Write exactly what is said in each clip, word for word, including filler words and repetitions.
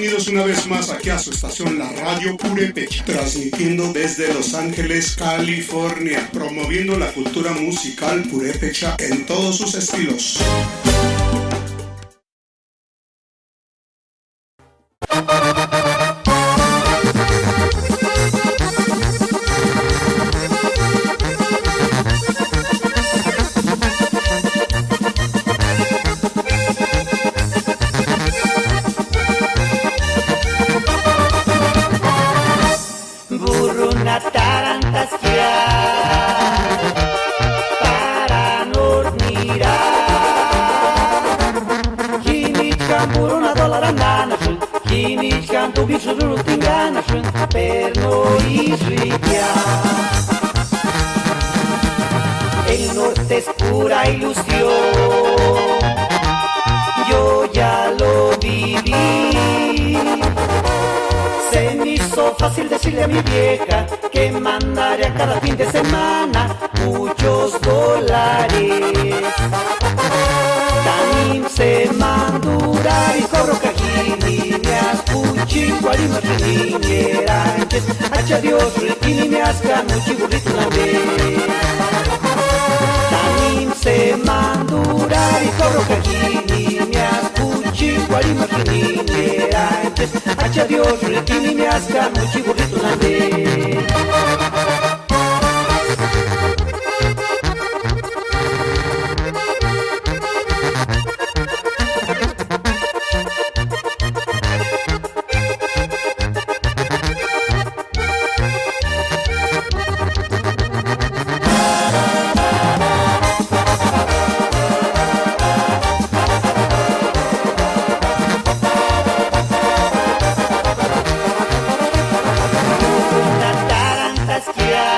Bienvenidos una vez más aquí a su estación, la Radio Purépecha, transmitiendo desde Los Ángeles, California, promoviendo la cultura musical purépecha en todos sus estilos. Burruna tarantaskia, paranornira. K'imichkani burruna dólaru andanasïnti, k'imichkani tubichu rúrutini kánasïnti, pero no ísïkia. El norte es pura ilusión, yo ya lo viví. Se me hizo fácil decirle a mi vieja que mandaría cada fin de semana muchos dólares. Tanimu semana durari kórhukajini, miásï k'uchini kuarhimasïni ninheranchesti. Acha Diósïri, ini miáskani muchi burrituni ambe. Tanimu semana durari kórhukajini, miásï k'uchini kuarhimasïni ninheranchesti. Acha Diósïri, ini miáskani muchi burrituni ambe. Tarantaskia,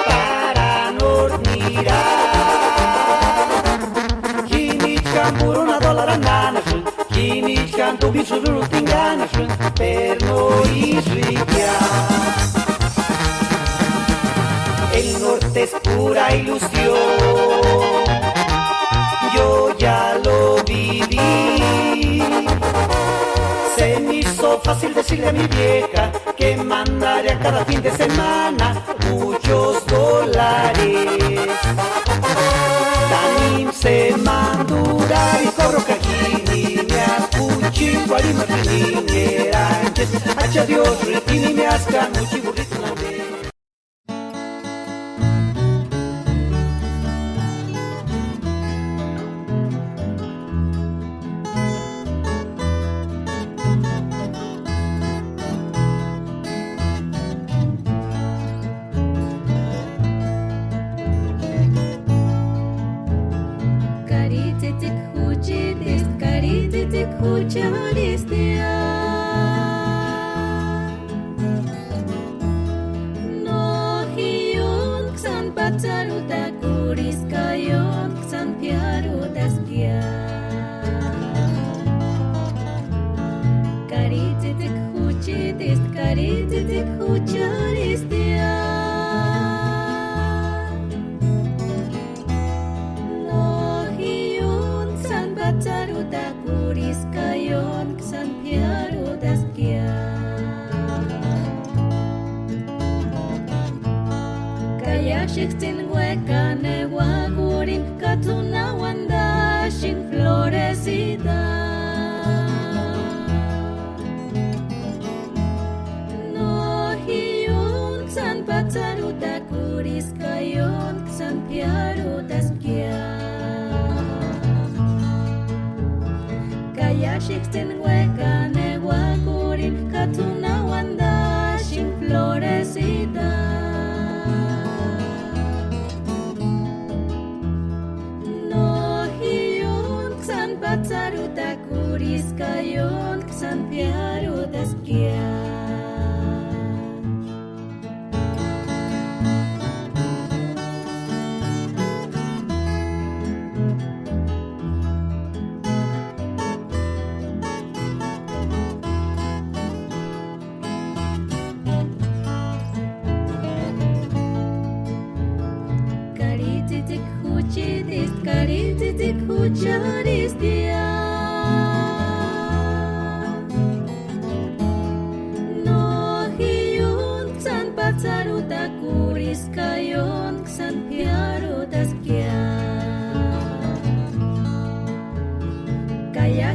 paranornira. K'imichkani burruna dólaru andanasïnti, k'imichkani tubichu rúrutini kánasïnti, pero no ísïkia. El norte es pura ilusión, yo ya lo viví. Se me hizo fácil decirle a mi vieja que mandaría cada fin de semana muchos dólares. Tanimu semana durari kórhukajini, miásï k'uchini kuarhimasïni ninheranchesti. Acha Diósïri, ini miáskani muchi burrituni ambe. Kari tsïtsïki juchetisti, kari tsïtsïki jucharistia. No, ji ióntki sáni patsarhutakurhiska, ióntki sáni p'iarhutaskia. Kari tsïtsïki juchetisti, kari tsïtsïki jucharistia. No, ji ióntki sáni patsarhutakurhiska, ióntki sáni p'iarhutaskia. Ka iáxeksïni uékani euakurini, ka t'u na uandasïni florecida. No, ji ióntki sáni patsarhutakurhiska, ióntki sáni p'iarhutaskia. Ka iáxeksïni uékani euakurini, ka t'u na uandasïni florecida. No, ji ióntki sáni patsarhutakurhiska, ióntki sáni p'iarhutaskia. Kari tsïtsïki juchetisti, kari tsïtsïki jucharistia.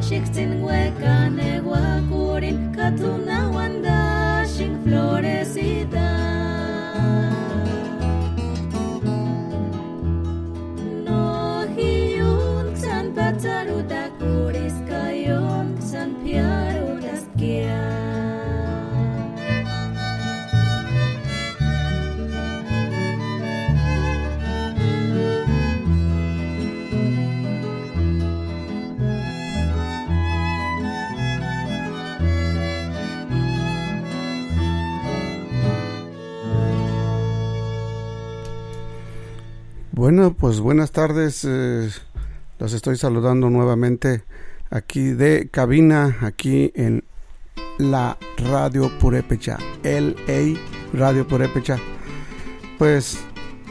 Chiktsïni uékani euakurini ka t'u na uandasïnga florecida. No ji ióntki sáni patsarhutakurhiska, ióntki sáni p'iarhut'askia. Bueno, pues buenas tardes. Eh, los estoy saludando nuevamente aquí de cabina, aquí en la Radio Purépecha, L A Radio Purépecha. Pues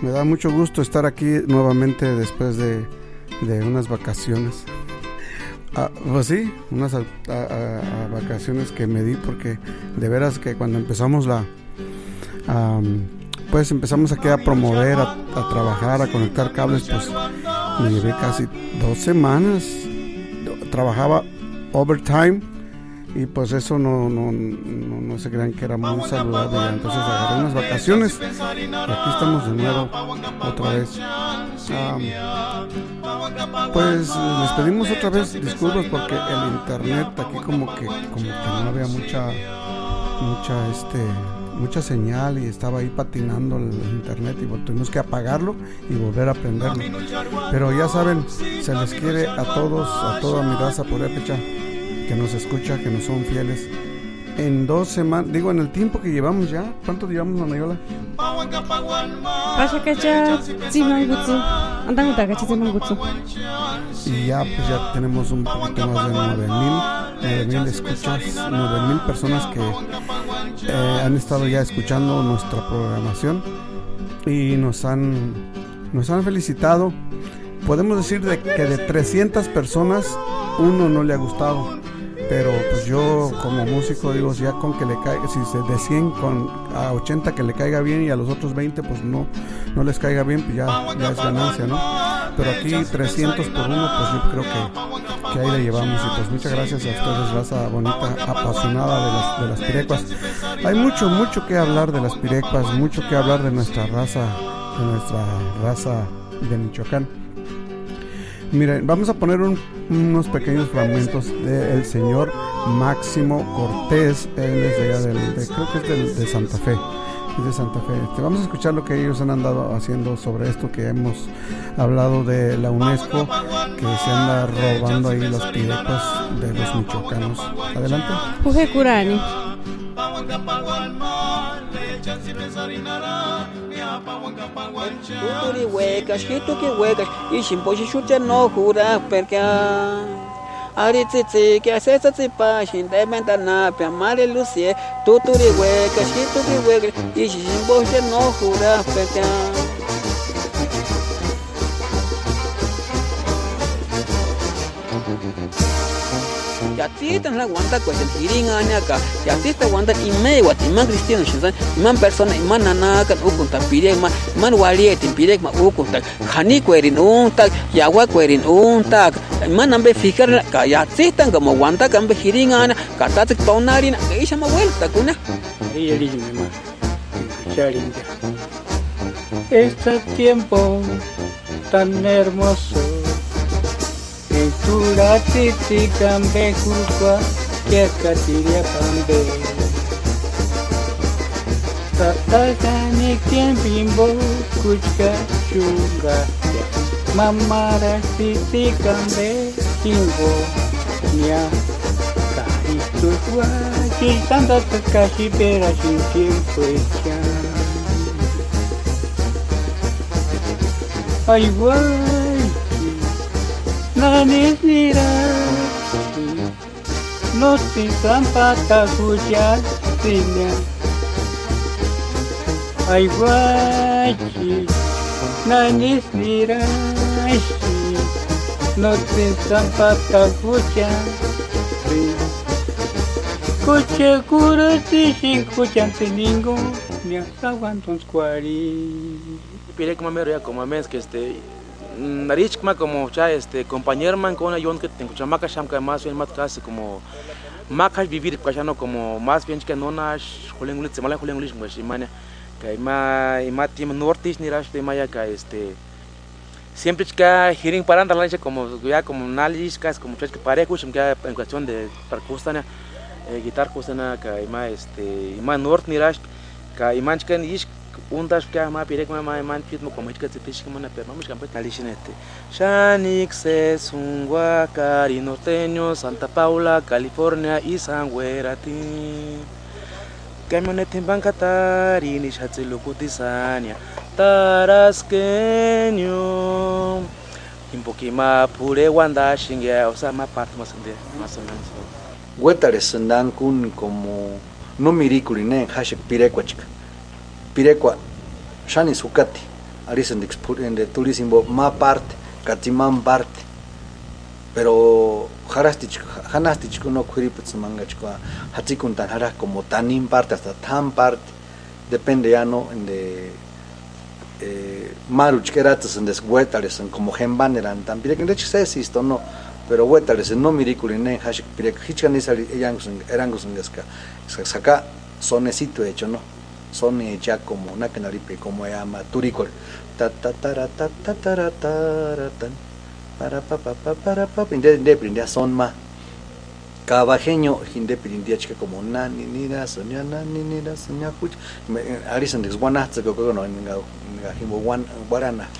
me da mucho gusto estar aquí nuevamente después de, de unas vacaciones. Ah, pues sí, unas a- a- a- a vacaciones que me di, porque de veras que cuando empezamos la, am, pues empezamos aquí a promover, a, a trabajar, a conectar cables, pues me llevé casi dos semanas. Trabajaba overtime y pues eso no, no, no, no se crean que era muy saludable. Entonces agarré unas vacaciones y aquí estamos de nuevo otra vez. Am, pues les pedimos otra vez disculpas porque el internet aquí como que, como que no había mucha, mucha, este, mucha señal y estaba ahí patinando el internet y tuvimos que apagarlo y volver a prenderlo. Pero ya saben, se les quiere a todos, a toda mi raza purépecha que nos escucha, que nos son fieles. En dos semanas, digo, en el tiempo que llevamos ya, ¿cuánto llevamos, Mamayola? Paxakacha, tsimangutsü, andangutakacha tsimangutsü. Y ya, pues ya tenemos un poquito más de nueve mil, nueve mil escuchas, nueve mil personas que eh, han estado ya escuchando nuestra programación y nos han, nos han felicitado. Podemos decir de que de trescientas personas, uno no le ha gustado. Pero pues yo como músico digo, ya con que le caiga, si se de cien con a ochenta que le caiga bien y a los otros veinte pues no, no les caiga bien, pues ya, ya es ganancia, ¿no? Pero aquí trescientos por uno, pues yo creo que, que ahí le llevamos. Y pues muchas gracias a ustedes, raza bonita, apasionada de las, de las pirecuas. Hay mucho, mucho que hablar de las pirecuas, mucho que hablar de nuestra raza, de nuestra raza de Michoacán. Miren, vamos a poner un- unos pequeños fragmentos del señor Máximo Cortés. Él es de allá del, de- creo que es del- de Santa Fe. Es de Santa Fe. Este, vamos a escuchar lo que ellos han andado haciendo sobre esto que hemos hablado de la UNESCO, que se anda robando ahí las pirecuas de los michoacanos. Adelante. Jujekurani. Tuturi wekaxi, jituki wekaxi, ísï jimpo ixu che no jurap'erkia. Ari tsïtsïkia, sési tsïpasïnti ementanap'ia, mare Lucie. Tuturi wekaxi, jituki wekaxi, ísï jimpo che no jurap'erkia. Ya tsîtani jurhani uantakuechani jirinhaani ka, ya tsîtani uantani imeuati, imani kristianosïni sáni, imani persona, imani nanakani úkuntaaka pirekua ma, imani uarhietini pirekua ma úkuntaaka, janikuerini úntaaka, iauakuerini úntaaka, imani ampe p'ikarini ka, ya tsîtani ka ma uantakua ampe jirinhaani ka tátsekua tonarhini ka, ísï ma uératakuni. Arhixarhini ma, ixarhintia. Este tiempo tan hermoso. Enkurhatiti kambe jukua, kékatiriapu ambe. Tataka nikeni jimbo kúchka chúnkatia, mamaraxati kambe jimbo nia. Ka ístu jua, ji tántataka jiperasïnti tiempoechani. Ai uai, nanisï nirasti, nóts'ïni sáni páta juchasïnia. Ai uai, nanisï nirasti, nóts'ïni sáni páta juchasïnia. Kúchi kurhusïsïnga, kúchantsïni jingunia sauantuntskuarhini. Pirekua ma mérueakua ma méntskua, este, Mm, arijchka ma como cha, este, compañero ma enka nóni ióntki enka cha ma kaxamka, más bien ma kásï como ma k'áxu vivir ka xáni, como más bien chka nóni ásï julenkulitsï, mala julenkulixkuaxati imani, ka ima, ima tiempo norte isï niraspti imaia ka, este, siempre chka jiringu parantani ixaka como ya como náli isï kásï como cha chka parejkuxamka ya en cuestión de para kustania, eh, guitarra kustania ka ima, este, ima norte niraspti, ka imani chkani ísï untaspkia ma pirekua ma, ma imani p'íti ma como jichka tsïtixaka mana, pero ma mísïka ampe. Alixineti. Xániksï sésï únkuaka ari norteño, Santa Paula, California, isï jánkuerati. Camioneta jimpa anhat'arinixati lukutisania, taraskeño. Jimpoka ima p'urheuantaxinkia, o sea, ma parte más, más o menos. Uétarhesïnti ankuni como no mirikurhini na enka jáxaka pirekuachka. Pirekua xánisï jukati, arhisïntiksï p'u-, enka turhisï jimpo ma parte ka tsimani parte. Pero jarhastichka, janastichka no k'uiriputsïni mankachka, jatsikuntani jarhak'a como tanimu parte hasta t'amu parte, depende ya no de, eh, máruchka eratsesïnti eska uétarhesïnka como jempanerantani, pirekua enkachi sésisti o no, pero uétarhesïnti no mirikurhini na enka jáxaka pirekua, jichkani ísï arhi erankusïnka, erankusïnka eska, eska saka sonesituecha o no, sonecha como nákani arhipeka como ya ma turhikuarhu, ta ta tara ta ta tara tara tan, para pa pa pa para pa pa, inte, intepirinti ya son ma. Ka bajeño jintepirinti ya chka como nani nirasïni ya, nani nirasïni ya jucha. Me, arhisïntiksï uanhats'ïka, bueno, enka, enka jimpo uan-, uarhanaka.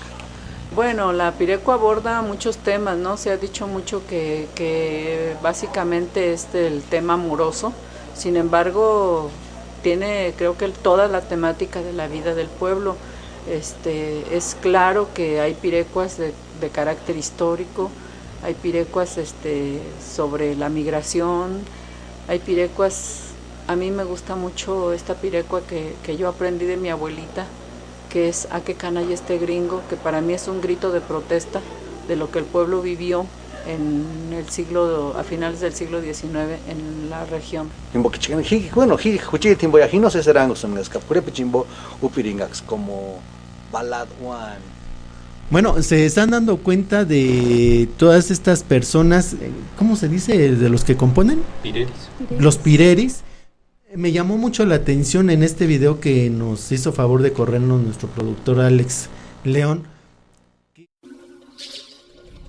Bueno, la pirekua aborda muchos temas, ¿no? Se ha dicho mucho que, que básicamente es el tema amoroso. Sin embargo, tiene, creo que toda la temática de la vida del pueblo. Este, es claro que hay pirecuas de, de carácter histórico, hay pirecuas, este, sobre la migración, hay pirecuas, a mí me gusta mucho esta pirecua que, que yo aprendí de mi abuelita, que es "A qué canalla este gringo", que para mí es un grito de protesta de lo que el pueblo vivió en el siglo, a finales del siglo diecinueve en la región. Jimpoka ji-, bueno, ji-, jucheti jimpo ya ji no sesi erankusïnka eska p'urhepicha jimpo úpirinkaksï como balada uani. Bueno, se están dando cuenta de todas estas personas, eh, ¿cómo se dice? De los que componen. Pireris. Los pireris. Me llamó mucho la atención en este video que nos hizo favor de corrernos nuestro productor Alex León.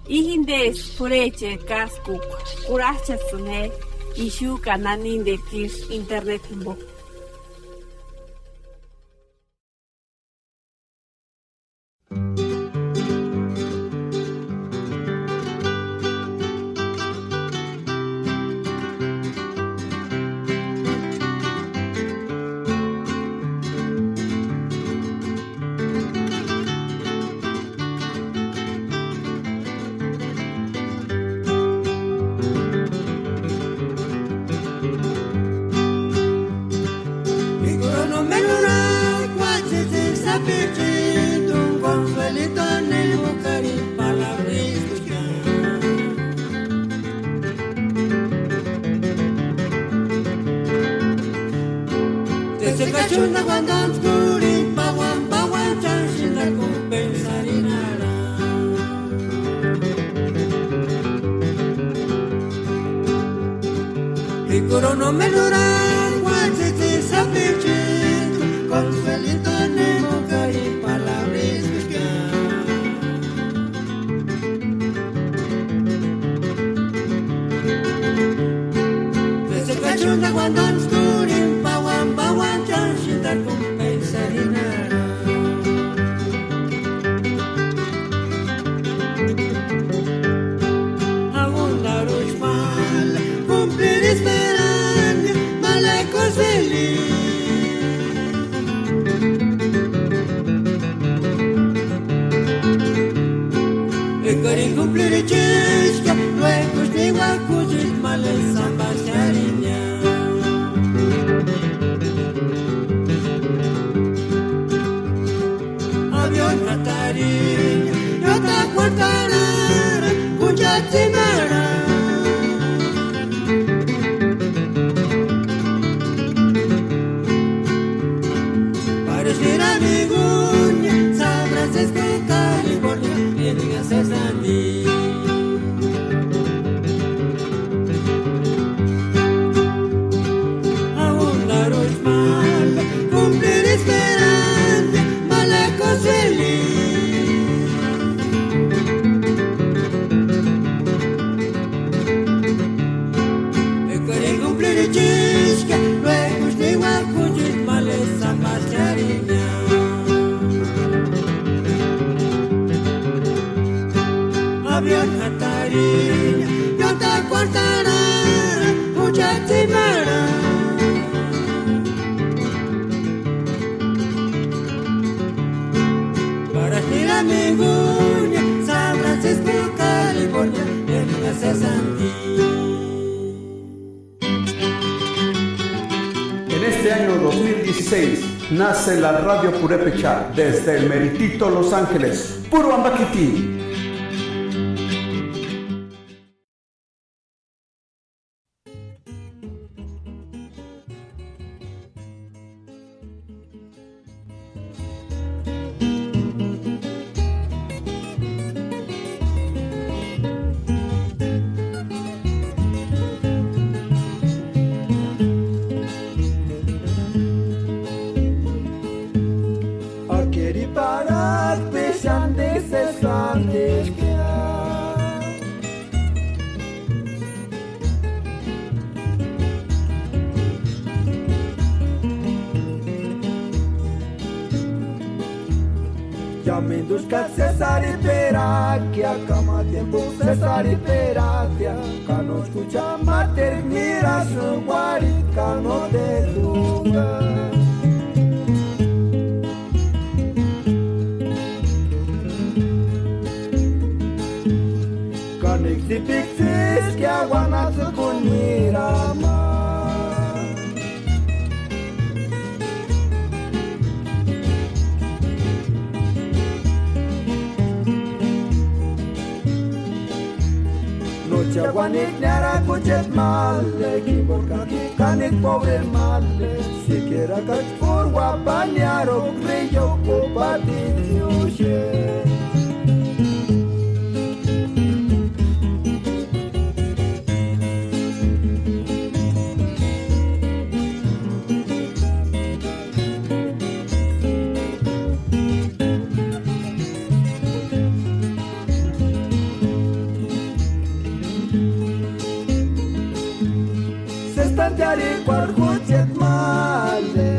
Ijintesti p'urhecheri káskukua, kurhach'asïni je ixu ka nanintekua isï internet jimpo. Mikrono menura kuatsïtsï sapichintuni Consuelito anhemukari palabrixkuxkia. Tese kachuntakuantantskuri pauani pauani cháni xintakumu pensarinhara. Mikrono menura kuatsïtsï sapichintuni Consuelito anhemukari palabrixkuxkia. Tese kachuntakuantantskuri pauani pauani cháni xintakumu pensarinhara. Aundaruxmala cumplirisperani malekos feliz. Ekari cumplirichixkia luekuxni uakuchiti malesambasï arhinia. Avión jatari, iótakuarhu tarhara, kúnchatsï marha. Parece ir amiguña, San Francisco, California, que digas Ióni jatariña, iótakuarhu tarhani, jucha tsimarhani. Para ir amiguña, San Francisco, California, en una cesantía. En este año dos mil dieciséis nace la Radio Purépecha desde el meritito Los Ángeles, puro ambakiti. Akeriparakpixandi sesandixkia. Iámenduxka sésariperakia, ka ma tiempu sésariperatia, ka nóchi jucha máteru nirasïni uarhiti ka nóteru jurhani. Ka nóksï tsïpikua tsîskia uanhatsïkuni nirama. Nóchi auani niárakucheti málekua, jimborku ka jíka kánikua pobreri málekua, sikiera akachi púrua paniarhukua río kupatini iúxeni. Sési tantiarikuarhu jucheti mále,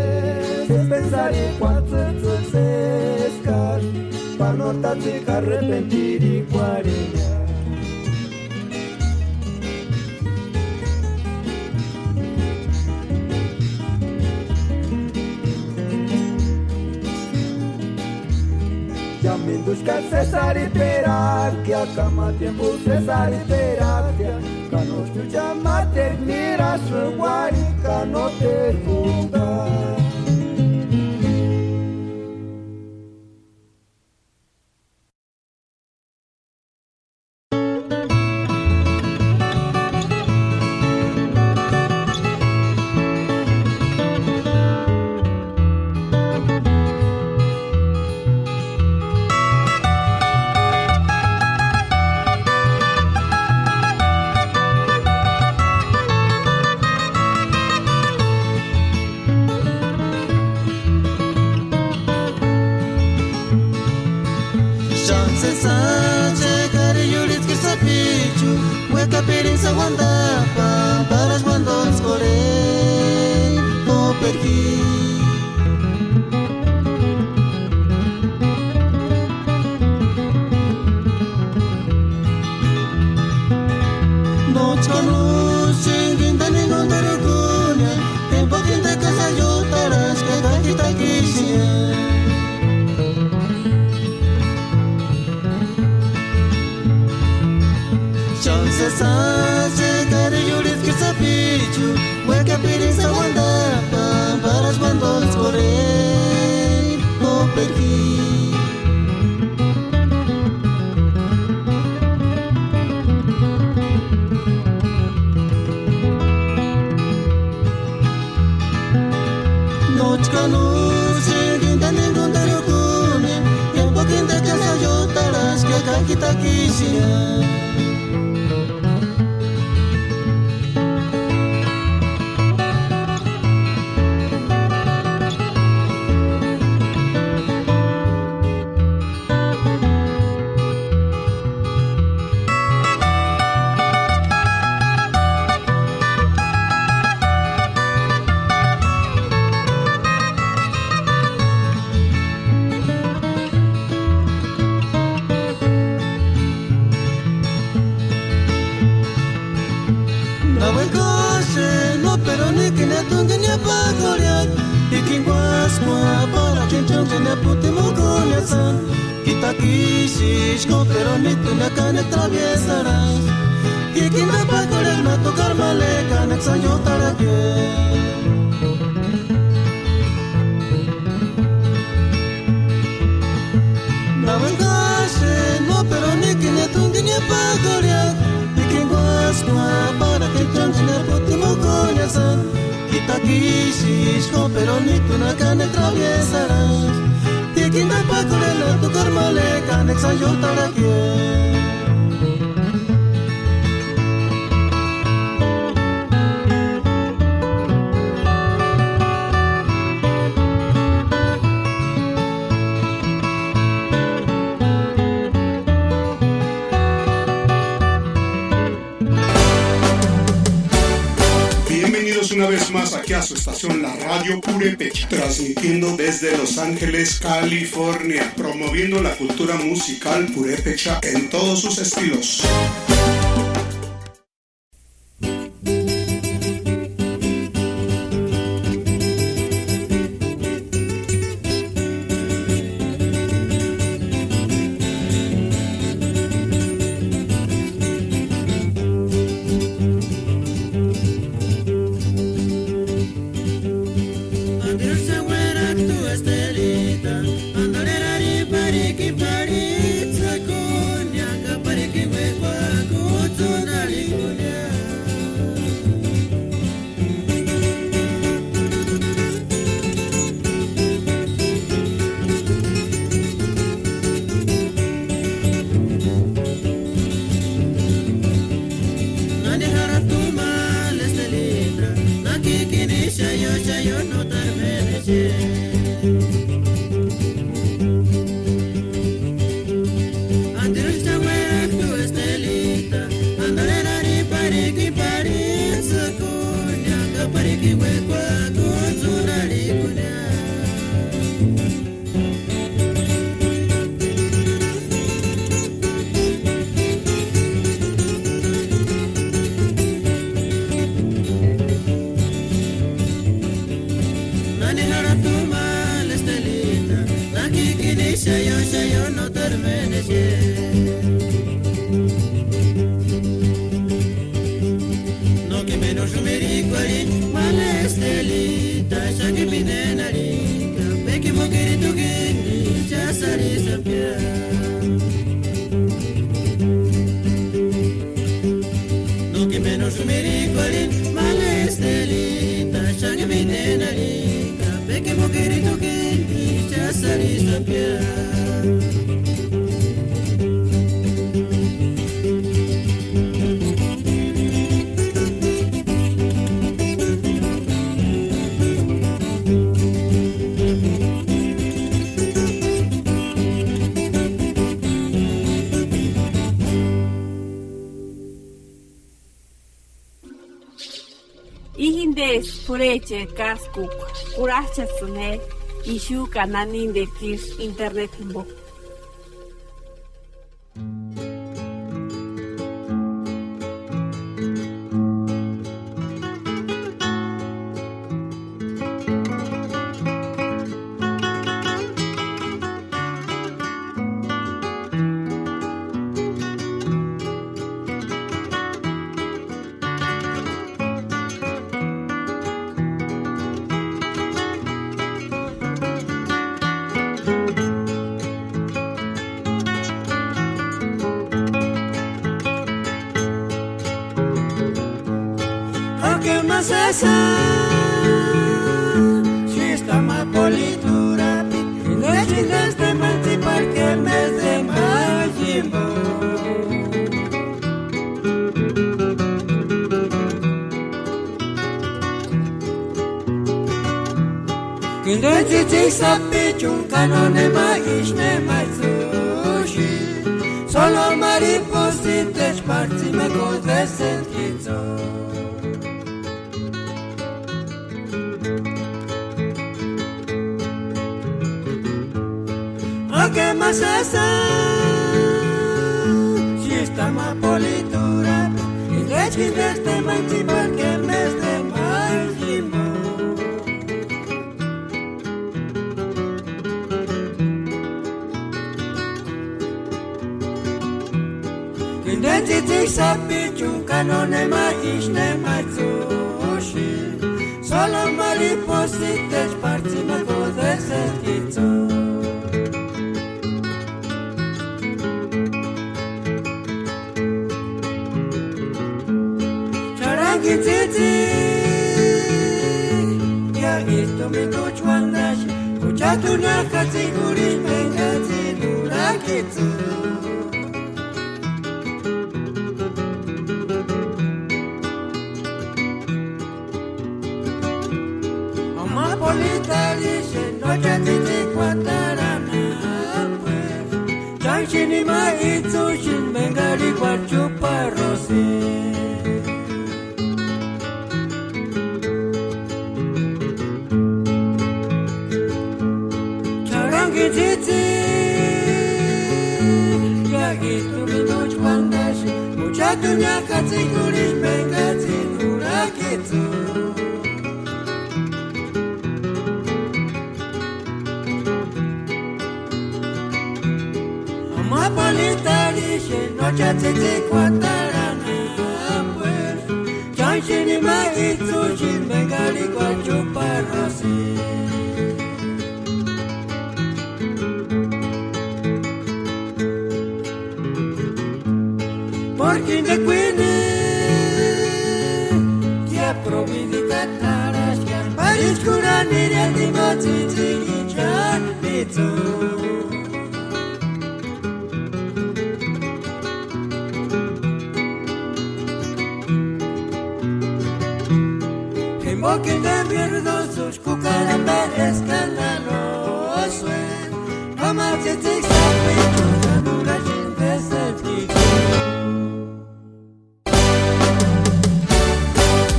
sési pensarikuarhu tsïtsïki séskari, pa nóri tatsikua arrepentirikuarheni. Iámenduxka sésariperakia, ka ma tiempu sésariperatia, ka nóchi jucha máteru nirasïni uarhiti ka nóteru jurhani. Xáni sési chekari iurhitskiri sapichu, uékapirinksï auandapani, páraxuandontskorheni pópeki. Nóchka no sínti intani nónteru jukuni, tiempo kintekasï aiutarhaska ka jítakisï. Xáni sési chekari iurhitskiri sapichu, uékapirinksï auandapani, páraxuandontskorheni pópeki. Nóchka no sínti intani nónteru jukuni, tiempo kintekasï aiutarhaska ka jítakisï. Puti mokoniasani, ki takisï, pero ni tu nakane traviesarasï. Ki kinda pakorheni ma tu karmalekani, exayotarake. Nauekaxeni, no, pero ni kine tundini pakorhea, ni kinguaskua para ki chonchine puti mokoniasani. Ki takisï, pero ni tu nakane traviesarasï. Ki kinda pakorheni tu karmalekani, exayotarake. Bienvenidos una vez más aquí a su estación, la Radio Purépecha, transmitiendo desde Los Ángeles, California, promoviendo la cultura musical purépecha en todos sus estilos. No que menos rumirikuarhini, male Estelita, xáni minenarhika, pekimukirituki, cha sari sapia. No que menos rumirikuarhini, male Estelita, xáni minenarhika, pekimukirituki, cha sari sapia. Íjindesï p'urhecheri káskukua, kurhach'asïni je ixu ka nanindekua ísï internet jimpo. Aunque más esa, si está más politura, y no chingaste más, si porque me de más, Kindentsïtsï sapichuni ka nónema ísï nema ts'ïxi, solo maripositecha p'arhitsimekua desentitsï. Aunque más esa, si está más politura, y de chingaste más, si porque me de más, jimbo. Indeni tsïtsïki sapichuni ka nónema ísï nema itsï úsïndi, solo maripositecha p'arhitsïni ma kodesïrtkitsï. Xarhangini tsïtsï, ia istu minduchi uandaxi, juchati juniaka tsïkurhixpeni ka tsîni urhakitsï. Amapolitarhixeni no cha tsïtsïki kuatarani, cháni xéni ma itsï úsïndi mengarhikuarhu chúparhu rosï. Xarhangini tsïtsï, ia istu minduchi uandaxi, juchati juniaka tsîkurhixpeni ka tsîni urhakitsï. Amapolitarhixeni no cha tsïtsïki kuatarani, cháni xéni ma itsï úsïndi mengarhikuarhu chúparhu rosï. Porke inde kuini, dia providitati arhaxka, p'arhichkurhanirheni ma tsïtsïkichani itsï. Jimboka inde mierdoso Kukara ambe escandaloso, es, kamatsïtsïki sapichuni ka nuraxeni desïrtkitsï.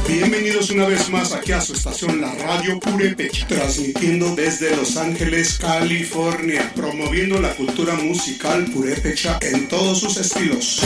Bienvenidos una vez más aquí a su estación, la Radio Purépecha, transmitiendo desde Los Ángeles, California, promoviendo la cultura musical purépecha en todos sus estilos.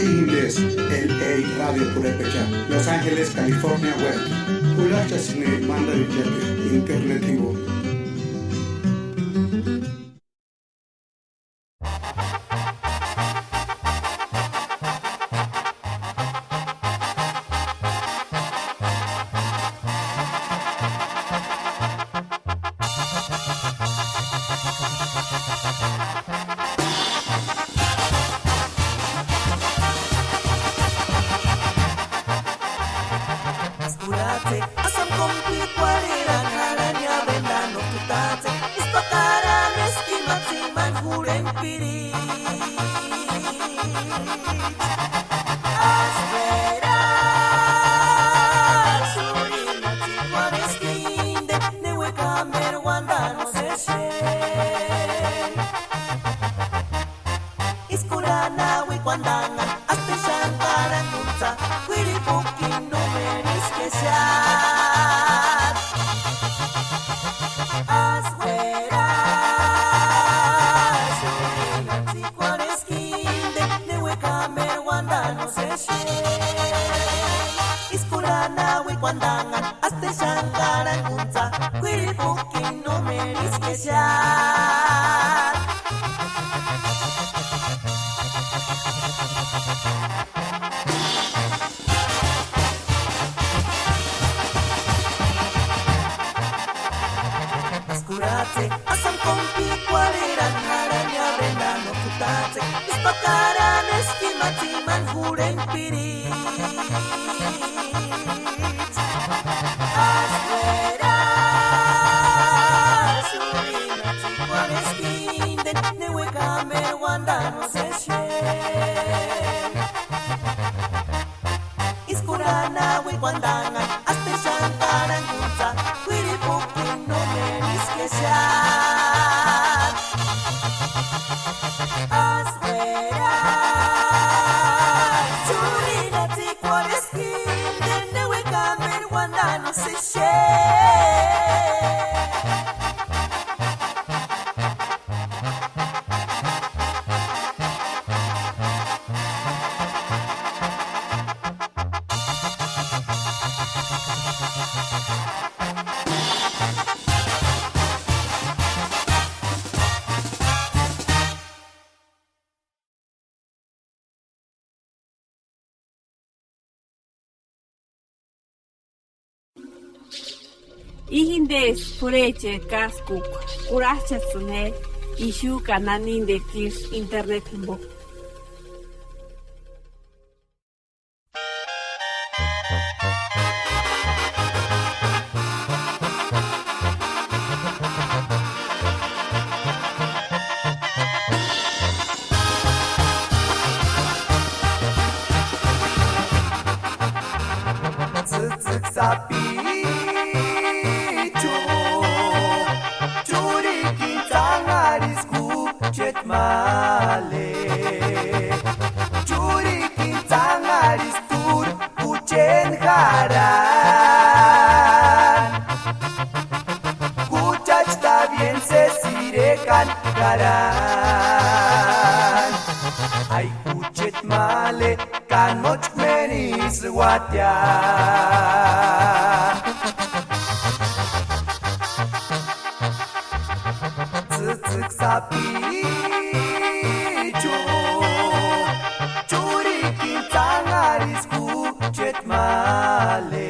Índes, L A Radio Purépecha, Los Ángeles, California Web. Julaxasïni mandarichekua internetigu. Skuratsï, asïni kómu p'ikuarheraani jarhani avendaani no t'utsï, ísï pakaranhasti ma tsimani jurhentpiri. Asï uera, xurhini tsïkuarhesïndi, ne uék'a méni uandani no sésï. Ísï kurhanauekuandanhani, asteni xáni karhankuntsï, k'uiripuki no méni ísku exea. Asï uera, xurhini tsïkuarhesïndi, ne uék'a méni uandani no sésï. Ísï kurhanauekuandanhani, asteni xáni karhankuntsï, k'uiripuki no méni ísku exea. Skuratsï, asïni kómu p'ikuarheraani jarhani avendaani no t'utsï, ísï pakaranhasti ma tsimani jurhentpiri. Asï uera, xurhini tsïkuarhesïndi, ne uék'a méni uandani no sésï. Ísï kurhanauekuandanhani, asteni xáni karhankuntsï, k'uiripuki no méni ísku exea. Asï uera, xurhini tsïkuarhesïndi, ne uék'a méni uandani no sésï. Índesï p'urhecheri káskukua, kurhach'asïni je ixu ka nanindekua isï internet jimpo. Tsïtsïki sapichu, churikini tsanhariskucheti male, churikini tsanhariskuri jucheni jarhani. Juchachi tabieni sési irekani jarhani. Ai jucheti male ka nóchi ménisï uátia. Tsïtsïki sapichu, churikini tsanhariskucheti male,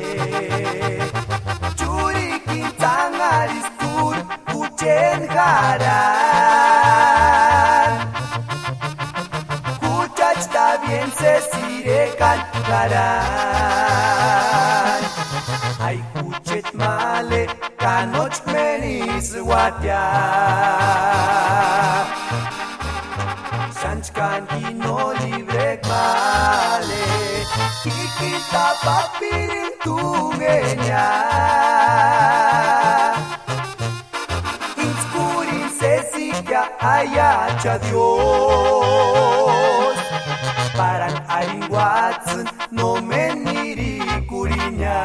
churikini tsanhariskuri jucheni jarhani. Juchachi tabieni sési irekani jarhani. Ai jucheti male ka nóchi ménisï uátia. Kanki no libre male, kikita papirin tungeña. Intskurin sesikia aiacha Dios, paran aringuatsün no meniri kuriña.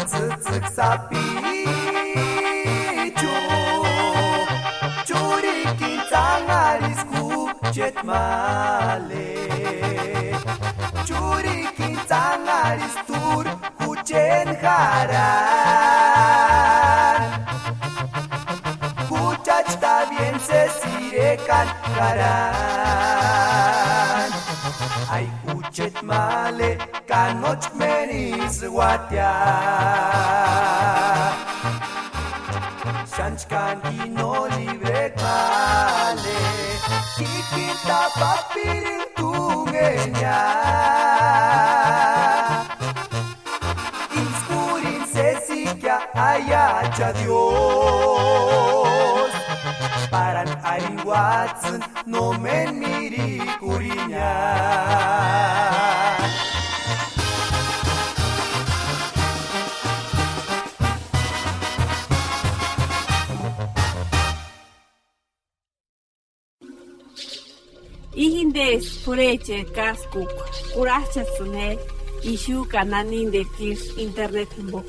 Tsütsük sapichu, churikin tsanharisku chetmale, churikin tsanharisturu jucheni jarani, juchachi ta bien sesiri ekani jarani. Ai jucheti male, ka nóchi ménisï uatia. Xánchkanki no libre male, kikita papirin tungeña. Intskurin sesikia aiacha Dios, paran aringuatsün no meniri kuriña. Íjindesï p'urhecheri káskukua, kurhach'asïni je ixu ka nanindekua isï internet jimpo.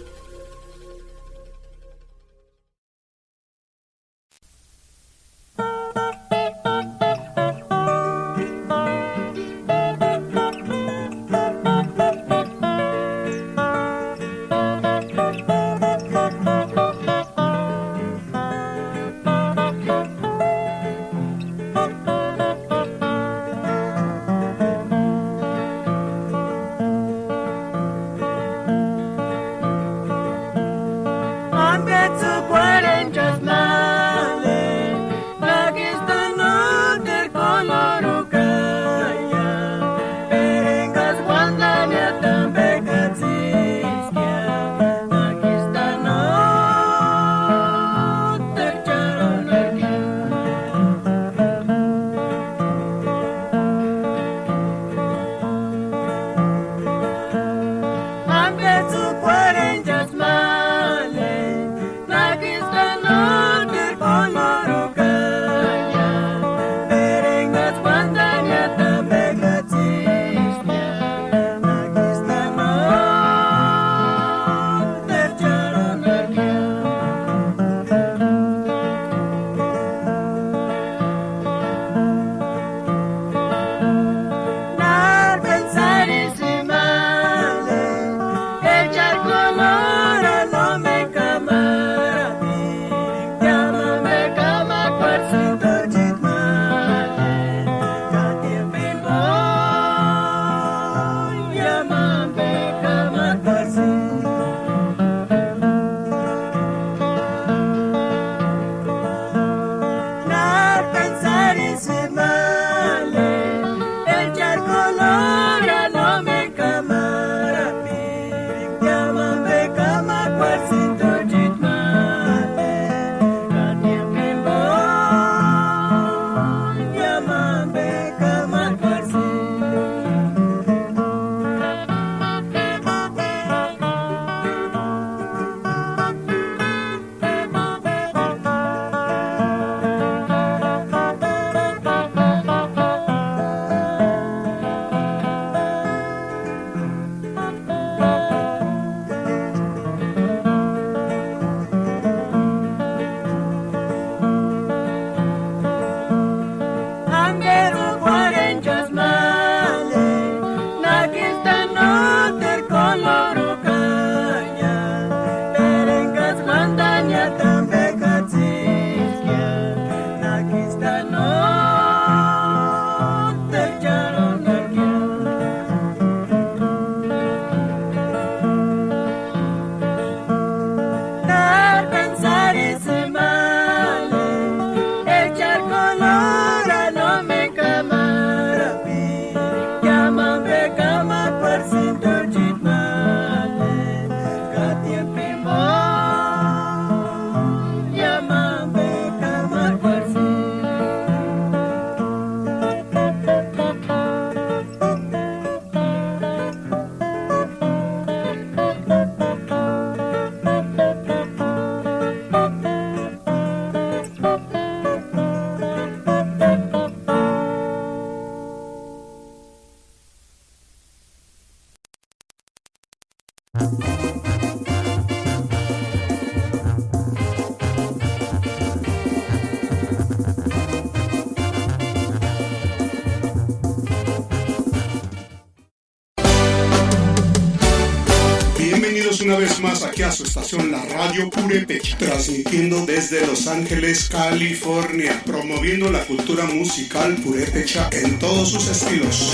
Es más, aquí a su estación, la Radio Purépecha, transmitiendo desde Los Ángeles, California, promoviendo la cultura musical purépecha en todos sus estilos.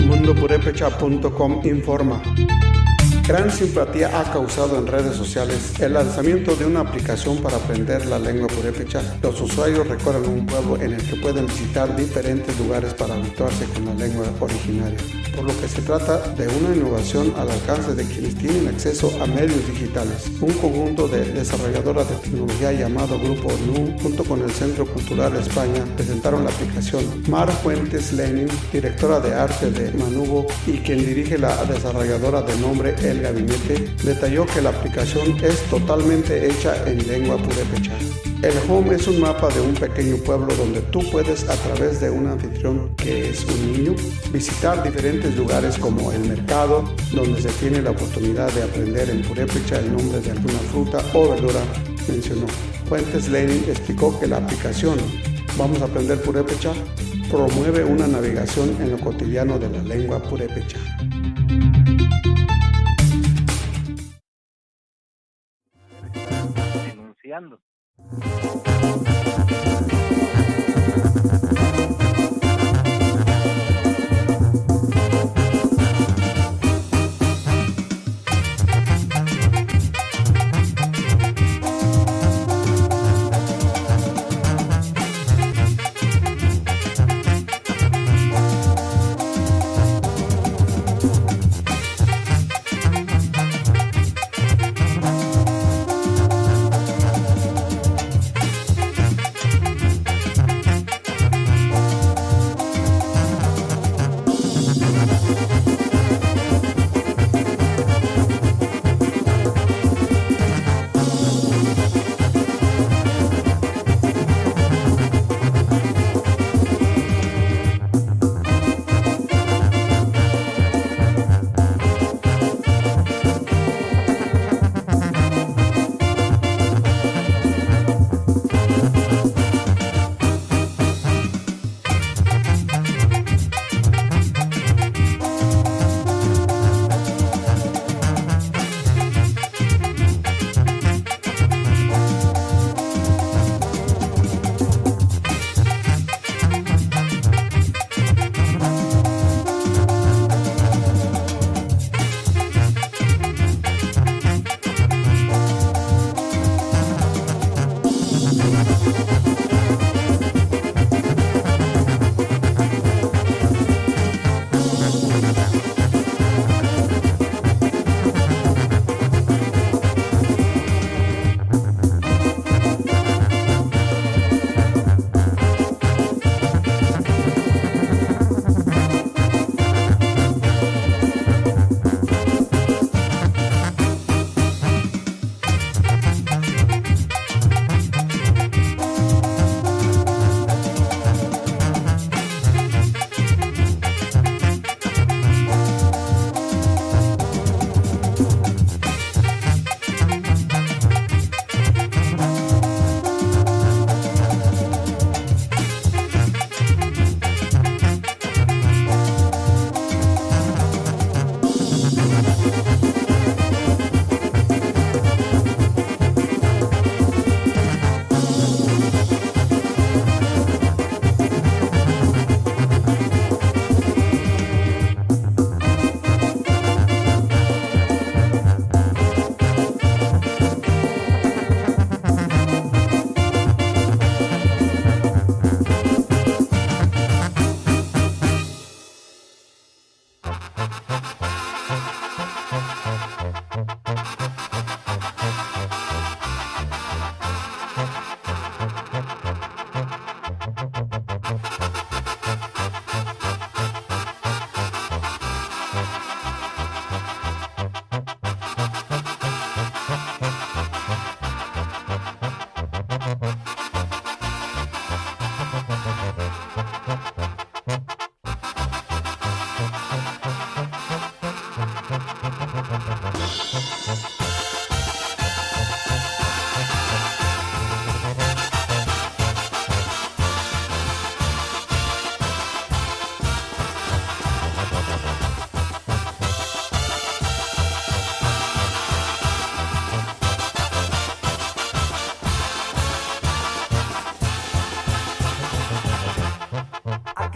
Mundo Purépecha punto com informa. Gran simpatía ha causado en redes sociales el lanzamiento de una aplicación para aprender la lengua purépecha. Los usuarios recorren un pueblo en el que pueden visitar diferentes lugares para habituarse con la lengua originaria, por lo que se trata de una innovación al alcance de quienes tienen acceso a medios digitales. Un conjunto de desarrolladoras de tecnología llamado Grupo Nu, junto con el Centro Cultural España, presentaron la aplicación. Mar Fuentes Lenin, directora de arte de Manubo y quien dirige la desarrolladora de nombre El Gabinete, detalló que la aplicación es totalmente hecha en lengua purépecha. El Home es un mapa de un pequeño pueblo donde tú puedes, a través de un anfitrión que es un niño, visitar diferentes lugares como el mercado, donde se tiene la oportunidad de aprender en purépecha el nombre de alguna fruta o verdura, mencionó. Fuentes Lenin explicó que la aplicación Vamos a aprender purépecha promueve una navegación en lo cotidiano de la lengua purépecha. Denunciando.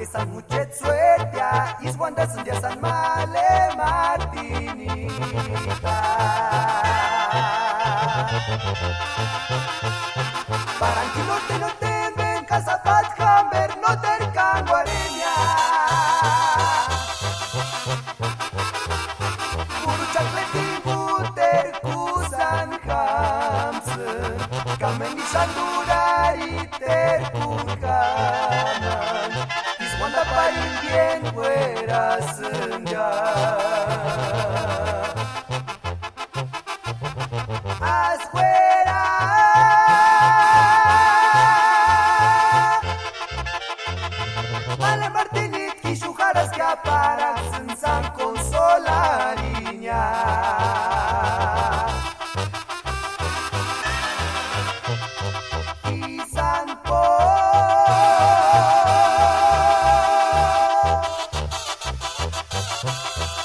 Esa mucheti suertea, ísï uandasïndia San Male Martinita. Paranki norte no temben, ka sapatu jamberu no terkanguarenia. Puru chakletini terkusani jamsïni, ka méni sandurari terkujamani, ísï uandaparini biénguerasïndia. Askuera. Male Martinitki ixu jarhaskea, paraksïni sáni konsolariña. Isanpo.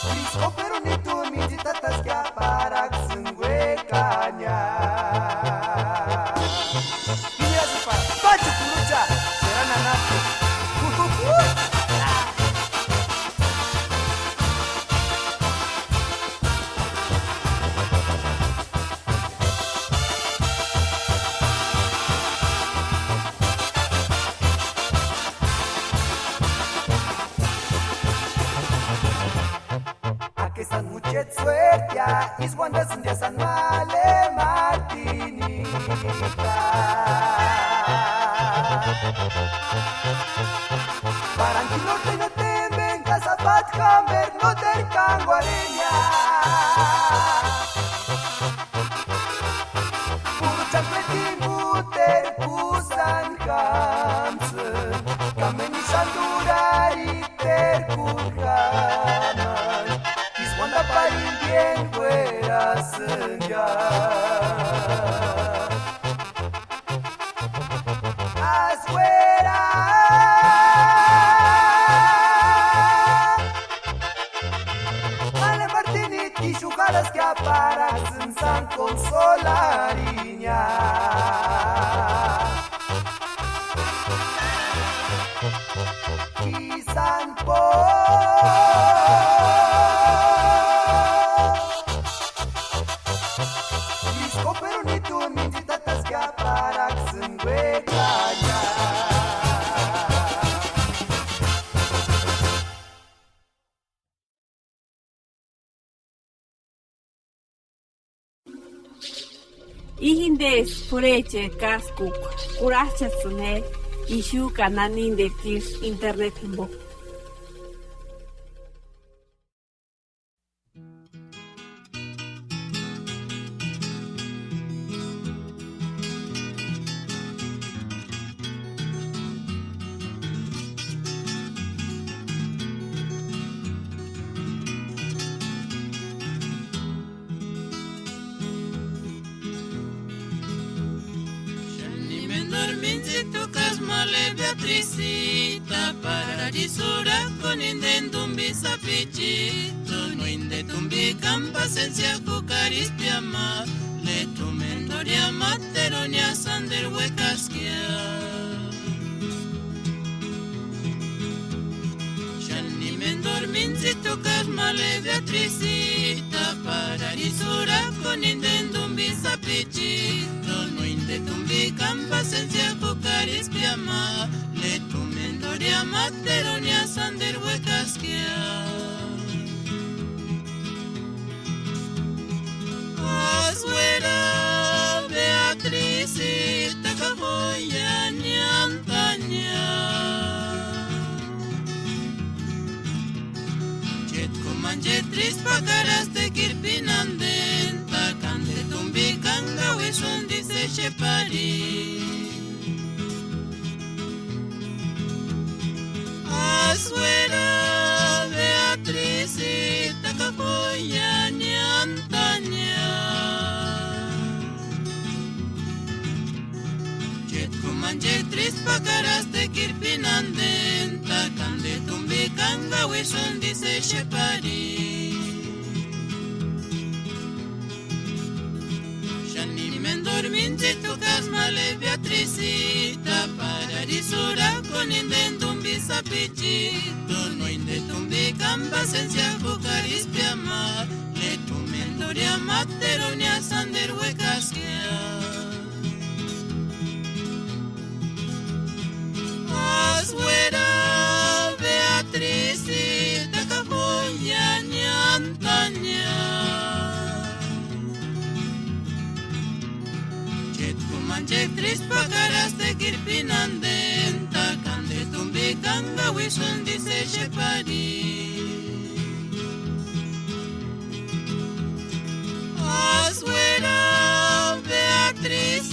Krisku perunitu mintsitataskea, paraksïni uekaña. Inirasïpa, Pachi kurucha, serani anapu. Aka esani mucheti suertea, ísï uandasïndia San Male Martinita. Paranki norte no temben, ka sapatu jamberu no terkanguarenia. Puru chakletini terkusani jamsïni, ka méni sandurari terkujamani, ísï uandaparini biénguerasïndia. Askuera. Male Martinitki ixu jarhaskea, paraksïni sáni konsolariña. Isanpo. Krisku perunitu mintsitataskea, paraksïni uekaña. Íjindesï p'urhecheri káskukua, kurhajchasïni je ixu ka nanindeti isï internet jimbo. Xáni méndu arhintsïtukasï Male Beatrizita, paradiso urhakuni inteni tumbi sapichitu, no inte tumbi kani pasensia jukarispia ma, letu ménduria materunia sánderu uekaskia. Xáni méndu arhintsïtukasï Male Beatrizita, paradiso urhakuni inteni tumbi sapichitu, no inte tumbi kani pasensia jukarispia ma, letu ménduria materunia sánderu uekaskia. Askuera, Beatrizita ka joyani antania. Chéti k'umanchekua trísku pakarasti kirpini antenta, ka inte tumbi kani kauisïntisï exepari. Askuera, Beatrizita ka joyani antania. Chéti k'umanchekua trísku pakarasti kirpini antenta, ka inte tumbi kani kauisïntisï exepari. Xáni méndu arhintsïtukasï Male Beatrizita, paradiso urhakuni inteni tumbi Sapichitu, no inde tumbiku káni pasensia jukari ístia ma, ne tumenduria máteruni sánderu uekaskia. Ásï uera, Beatriz, táka joyani antania. Chéti k'umanchekua trísï pakarasti ekirpini andeni, táka inde tumbiku kánkauisïntisï exepari. Ásï uera, Beatriz,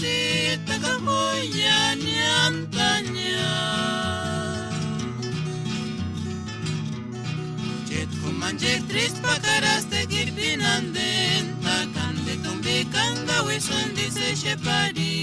táka joyani antania. Chéti k'umanchekua trísï pakarasti ekirpini andeni, táka inde tumbiku kánkauisïntisï exepari.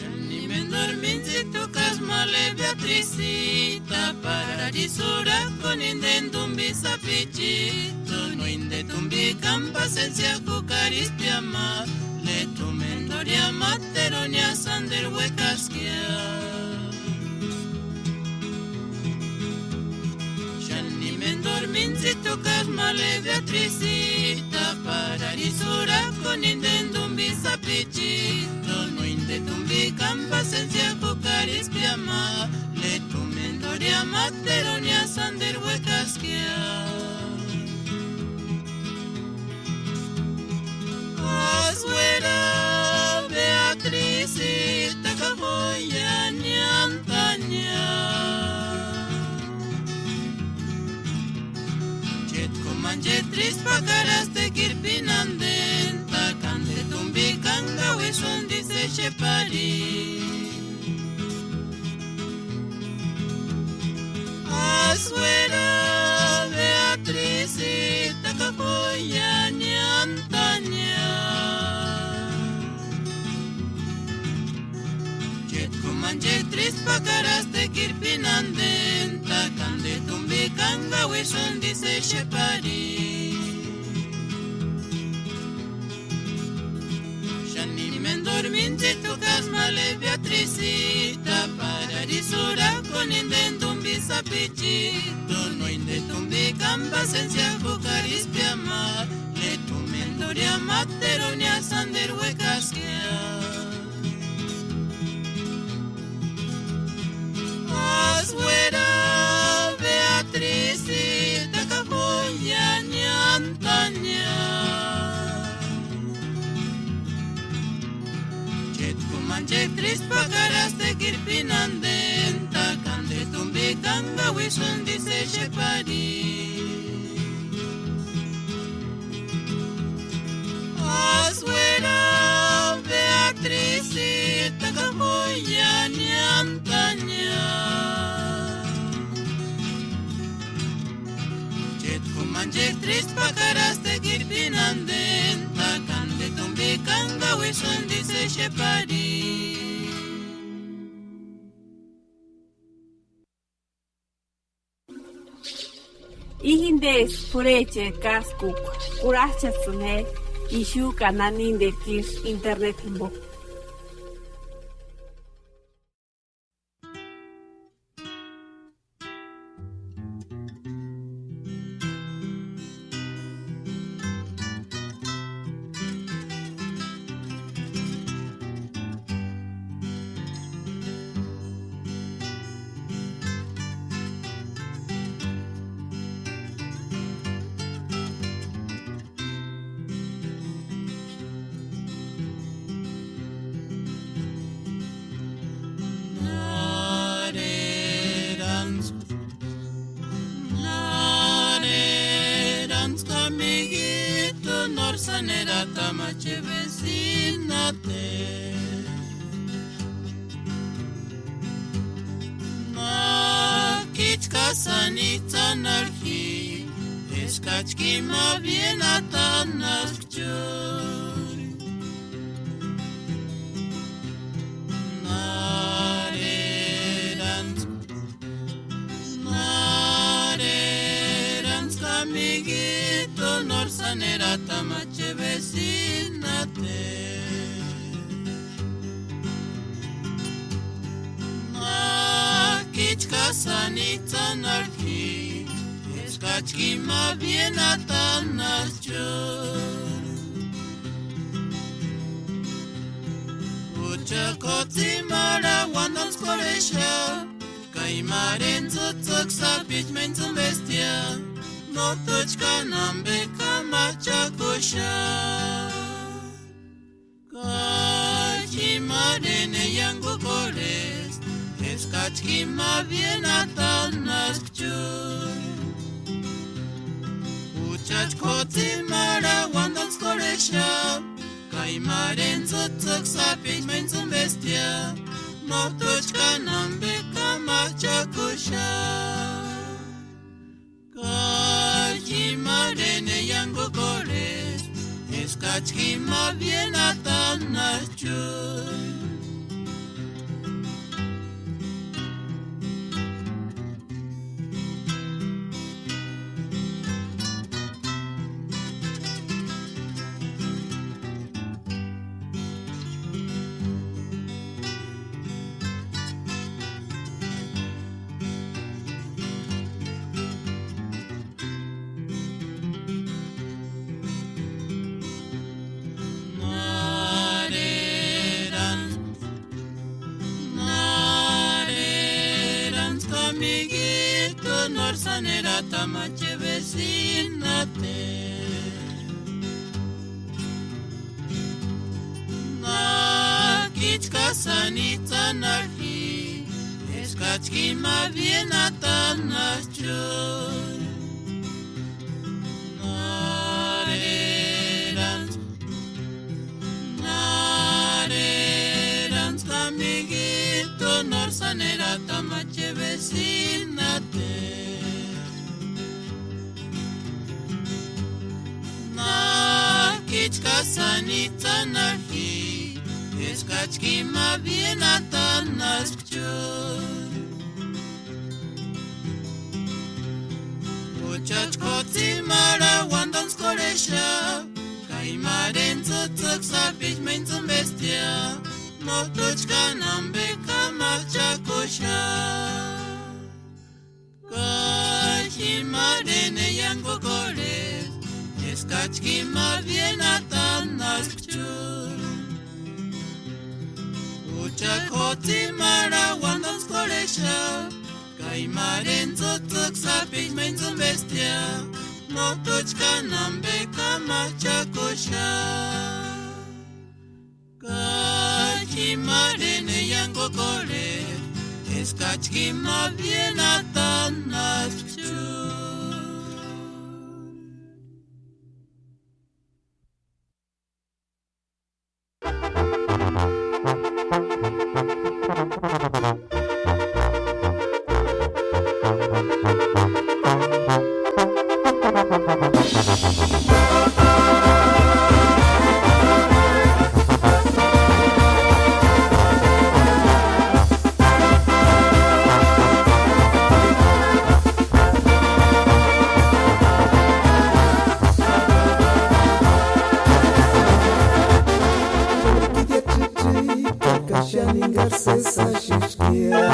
Xáni méndu arhintsï t'u kasï ma Beatricita, pararisurhakuni inteni tumbi sapichitu, no inte tumbi kani pasensia jukarispia ma, letumenduria máteruni sánteru uekaskia. Xáni méndu arhintsï t'u kasï ma Beatricita, pararisurhakuni inteni tumbi sapichitu, no inte tumbi kani pasensia jukarispia ma, letumenduria máteruni sánteru uekaskia. Asï uera Beatricita ka joyani Antaña. Chéti k'umanchekua trísï pakarasti ekirpini anteni, ka inte tumbi kani kauisï úntisï exeparini. Asï uera Beatricita ka joyani Antaña. Chéti k'umanchekua trísï pakarasti ekirpini anteni, ka inte tumbi kani kauisï úntisï exeparini. Xáni méndu arhintsï t'u kasï ma Beatricita, pararisurhakuni inteni tumbi sapichitu, no inte tumbi kani pasensia jukarispia ma, letumenduria máteruni sánteru uekaskia. Asï uera Beatricita ka joyani Antaña. Chéti k'umanchekua trísï pakarasti ekirpini anteni, ka inte tumbi kani kauisï úntisï exeparini. Asï uera Beatricita ka joyani Antaña. Chéti k'umanchekua trísï pakarasti ekirpini anteni, ka inte tumbi kani kauisï úntisï exeparini. Íjintesti p'urhecheri káskukua, kurhajchasïnti je ixu ka naninteti ísï interneti jimpo. Narerantskua, narerantskua amiguito, nóri sáni eratani ma che vecinate. Mákichka sáni itsï anarhu ji, eskachi ima biéni atanhaska. Narerantskua, narerantskua amiguito, nóri sáni eratani ma che vecinate. Mákichka sáni itsï anarhu ji, eskachi ima biéni atanhaska. Chájtsï marha uandantskorhexapka, ka imari tsïtsïki sapichu ma intsumbestia, nójtuchi káni ambe kamachakuxapka. Ka ji marheni eia angukorhesti, eskachi jima biénatanaspka chúni. Juchachkójtsï marha uandantskorhexapka, ka imari tsïtsïki sapichu ma intsumbestia, nójtuchi káni ambe kamachakuxapka. Ka ji marheni eia angukorhesti, eskachi jima biénatanaspka chúni. Narherantskua, narherantskua amiguito, nóri sáni eratamache vecinote. Nájkichka sáni itsï anarhi, eskachi jima biénatanaspka chúni. Narherantskua, narherantskua amiguito, nóri sáni eratamache vecinote. Nájkichka sáni itsï anarhi, eskachi jima biénatanaspka chúni. Juchachkójtsï marha uandantskorhexapka, ka imari tsïtsïki sapichu ma intsumbestia, nójtuchi káni ambe kamachakuxapka. Ka ji marheni eia angukorhesti, eskachi jima biénatanaspka chúni. Juchak'ótsï marha uandantskorhexapka, ka imari tsïtsïki sapichu ma intsumbestia, nójtuchi káni ambe kamachakuxapka. Ka ji marheni eia angukorhesti, eskachi jima biénatanaspka chúni. Ka xáni engaksï sési axiskia.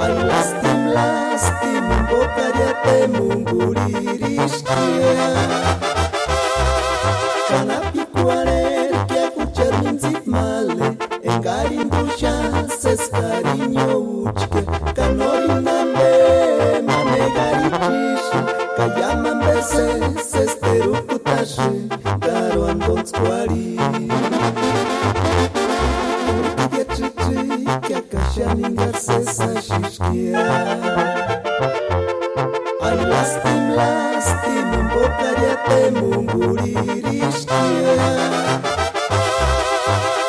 Ay, lástima, lástima, imbokari atemunguririskia. Ka anapikuarherkia juchari mintsita mále, engarini úxasï sési kariñouchkia, ka nórini ambe ma negarichisï, ka iámu ambe sési sési terukutaxati. Karuantontskuarhi. Urhikia chïchïkia ka xáni engaksï sési axiskia. Ay, lástima, lástima, imbokari atemunguririskia.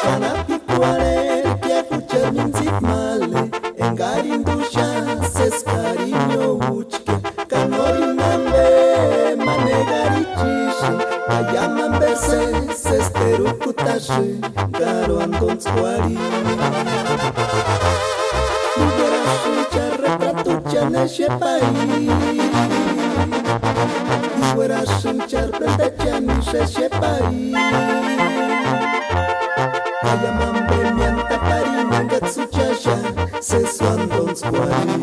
Ka anapikuarherkia juchari mintsita mále, engarini úxasï sési kariñouchkia, ka nórini ambe ma negarichisï, ka iámu ambe sési sési terukutaxati. Karuantontskuarhi. Uérasïnchari retratuchani exepari, uérasïnchari prendechani exepari, ka iámu ambe miántaparini engaksï úxaxati sési uantontskuarhi.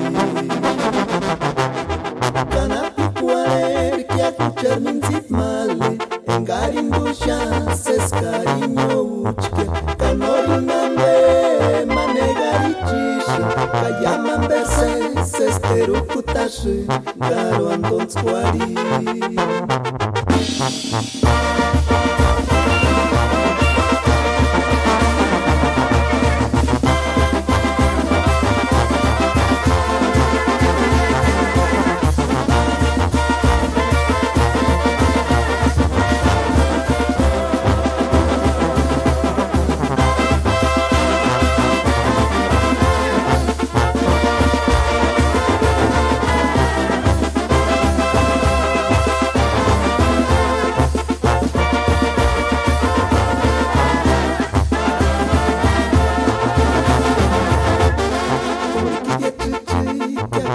Ka anapikuarherkia juchari mintsita mále, engarini úxasï sési kariñouchkia,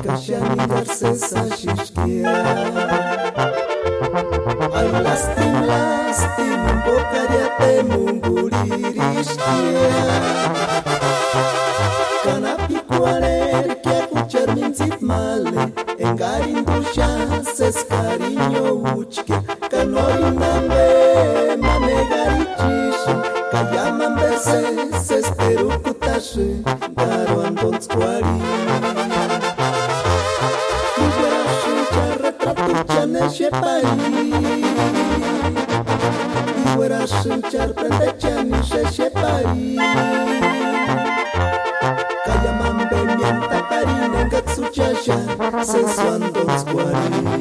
Kaxani Garcés axixkia. Ay, lástima, lástima, bokaria temunguriririskia. Ka na p'ikuarherkia juchari mintsita male, engarinduxasï sési kariñouchkia. Ka nórini ambe ma negarichisïnga, ka iámu ambe sési, sési terukutasïnga, karuantontskuarhini. Iuerasïnchari retratuchani exepari, iuerasïnchari prendechani exepari. Ka iámu ambe miántaparini engaksï juchaxaka sési uántontskuarhini.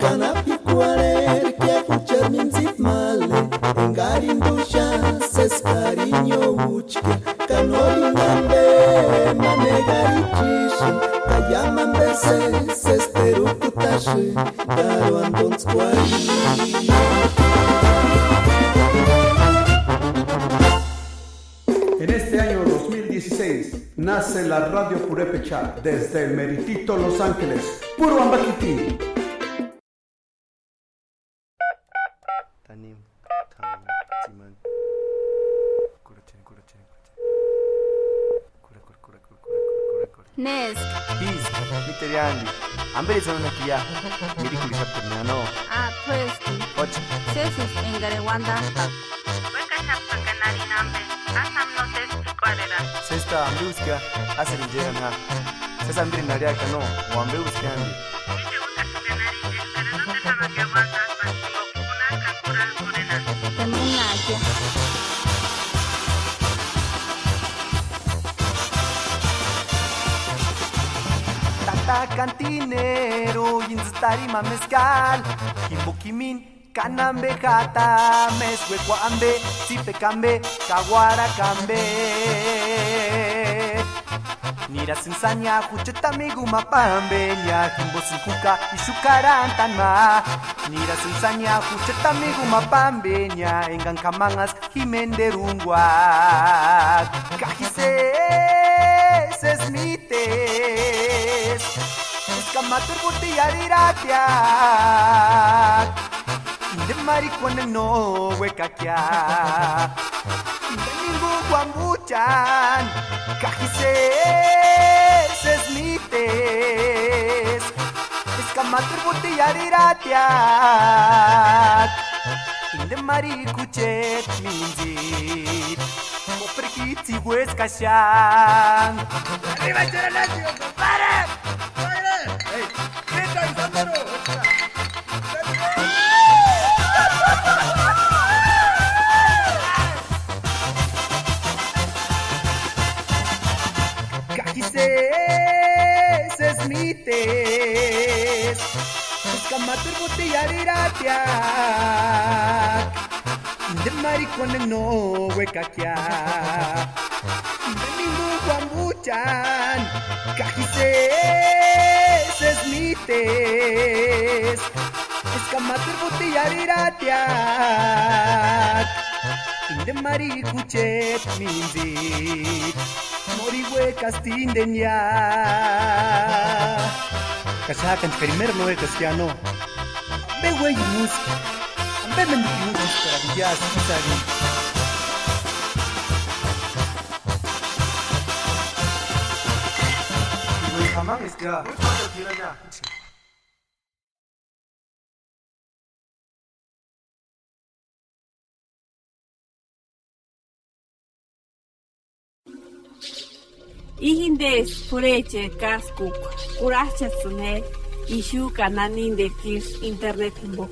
Ka na p'ikuarherkia juchari mintsita male, engarinduxasï sési kariñouchkia. Ka nórini ambe ma negarichisïnga, ka iámu ambe sési, sési terukutasïnga, karuantontskuarhini. En este año dos mil dieciséis nace la Radio Purepecha desde el meritito Los Ángeles. Puro ambakiti. Tanimu, tanimu, tsimani. Kuracheni, kuracheni, kuracheni. Kura, kura, kura, kura, kura, kura, kura. Neska. Píska, míteria andi. Amberisï anhatakia. Mirikurhixaptani, no. Ah, t'u eski. Ochi. Sésisï engarini uandant'a'u. Uékaxapka ka narini ambe. Ásï ambe no sési p'ikuarherani. Sési ta ambe úskia, ásïrini chérani ja. Sési amberini arhiaka no, o ambe úskia andi. Ísï uékasïnga narini eskari nóteru jámani auantaspani, jimboka kunhaka kurhani jurhentani. Temunaakia. Tata cantinero, íntsï tari ma mezcal, jimboka jimini káni ambe jata, méskuekua ambe, tsípekua ambe, ka uarhakua ambe. Nirasïnti sáni jucheti amigu ma pámbenia, jimbosïni juka ixu k'arhantani ma. Nirasïnti sáni jucheti amigu ma pámbenia, engani k'amanhaska jima enderunguaka. Ka ji sési, sési mítesti, eska ma t'úri butiarhiratiaka. Inde marhikuani enga no uékakia, inde ningukuani úchani. Ka ji sési, sési mítesti, eska ma t'úri butiarhiratiaka. Inde marhikua jucheti mintsïti, koprekitsï uéskaxani. ¡Arriba, Chera Lazio, compadre! ¡Hey! Ka ji sési, sési mítesti, eska ma t'úri butiarhiratiaka. Inde marhikuani enga no uékakia, inde ningukuani úchani. Ka ji sési, sési mítesti, eska ma t'úri butiarhiratiaka. Inde marhikua jucheti mintsïti, nóri uékasti indenia. Ka xák'antsï k'eri méra no uékaskia no. Ambe uéiunisï, ambe méndukinisï para que ya así sale. Íjindesï p'urhecheri káskukua, kurhach'asïni je, ixu ka nanindekua isï internet jimbo.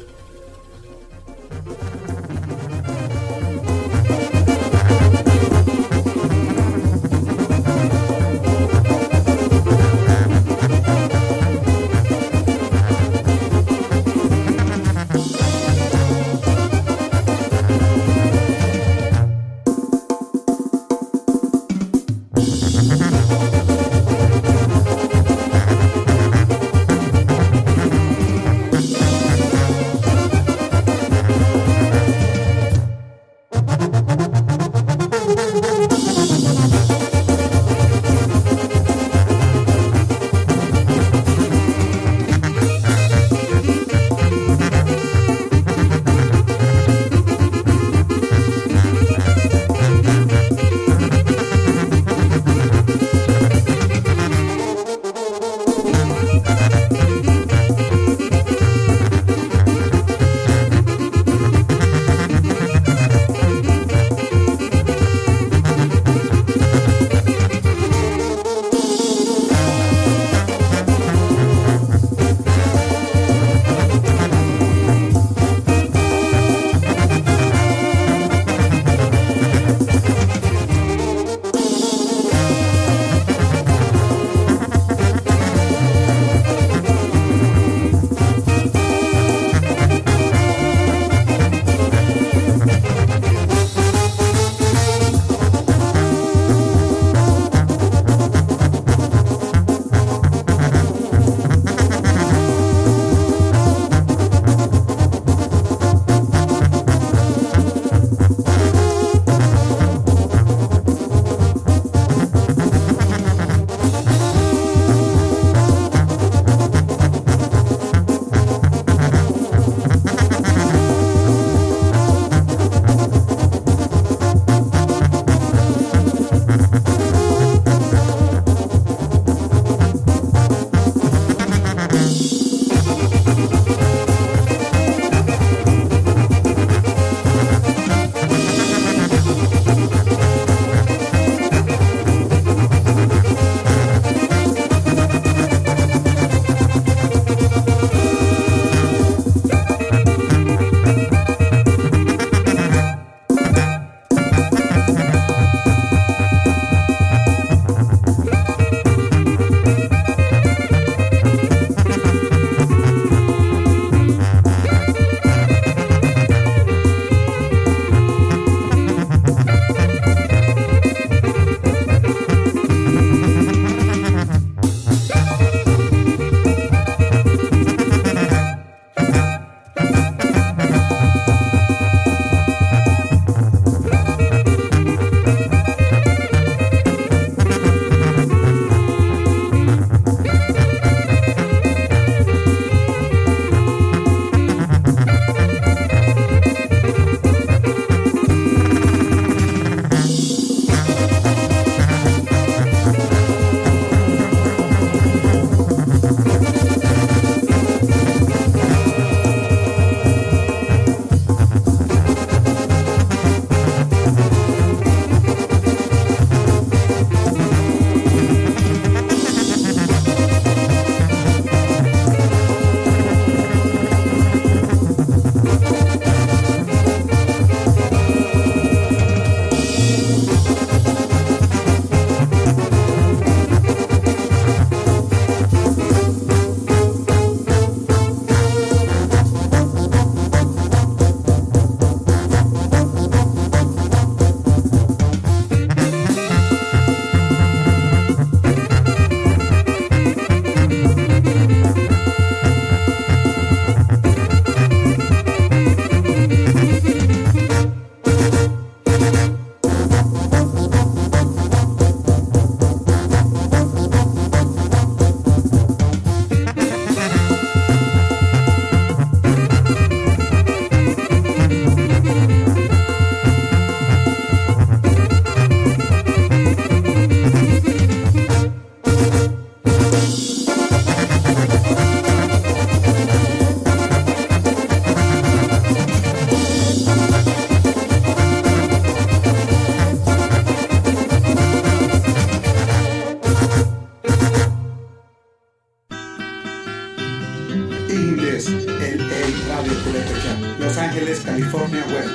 Los Ángeles, California web.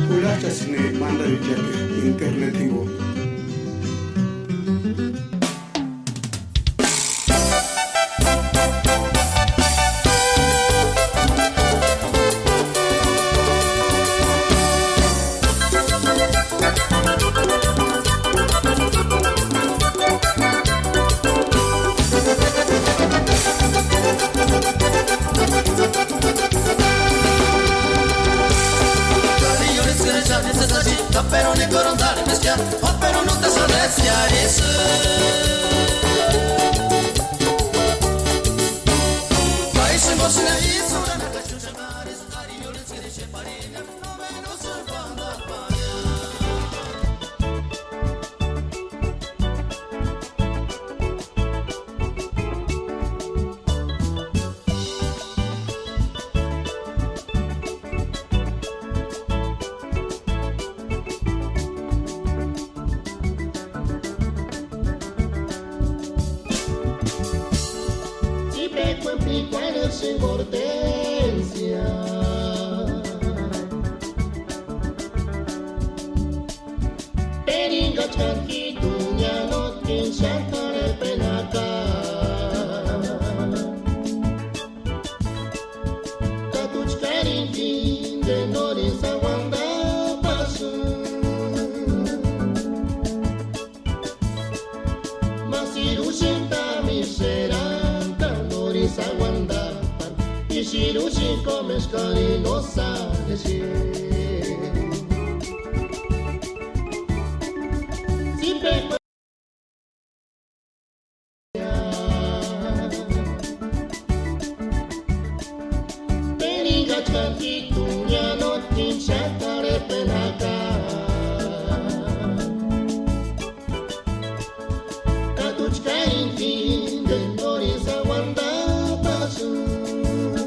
Jurhajchasïni mandarichani internet jimbo. Tsípekuani p'ikuarhesïnga Hortensia. Teringachkani jíjtuni ya no tínxati k'arhepeni jaka. Katuchi k'arhintinteni nórini sauantapasïnga. Ma sïruxentani xerani ka nórini sauantapani, i sïruxeni kómexkani no sáni exeni. Tsípekuani Teringachkani jíjtuni ya no tínxati k'arhepeni jaka. Katuchi k'arhintinteni nórini sauantapasïnga.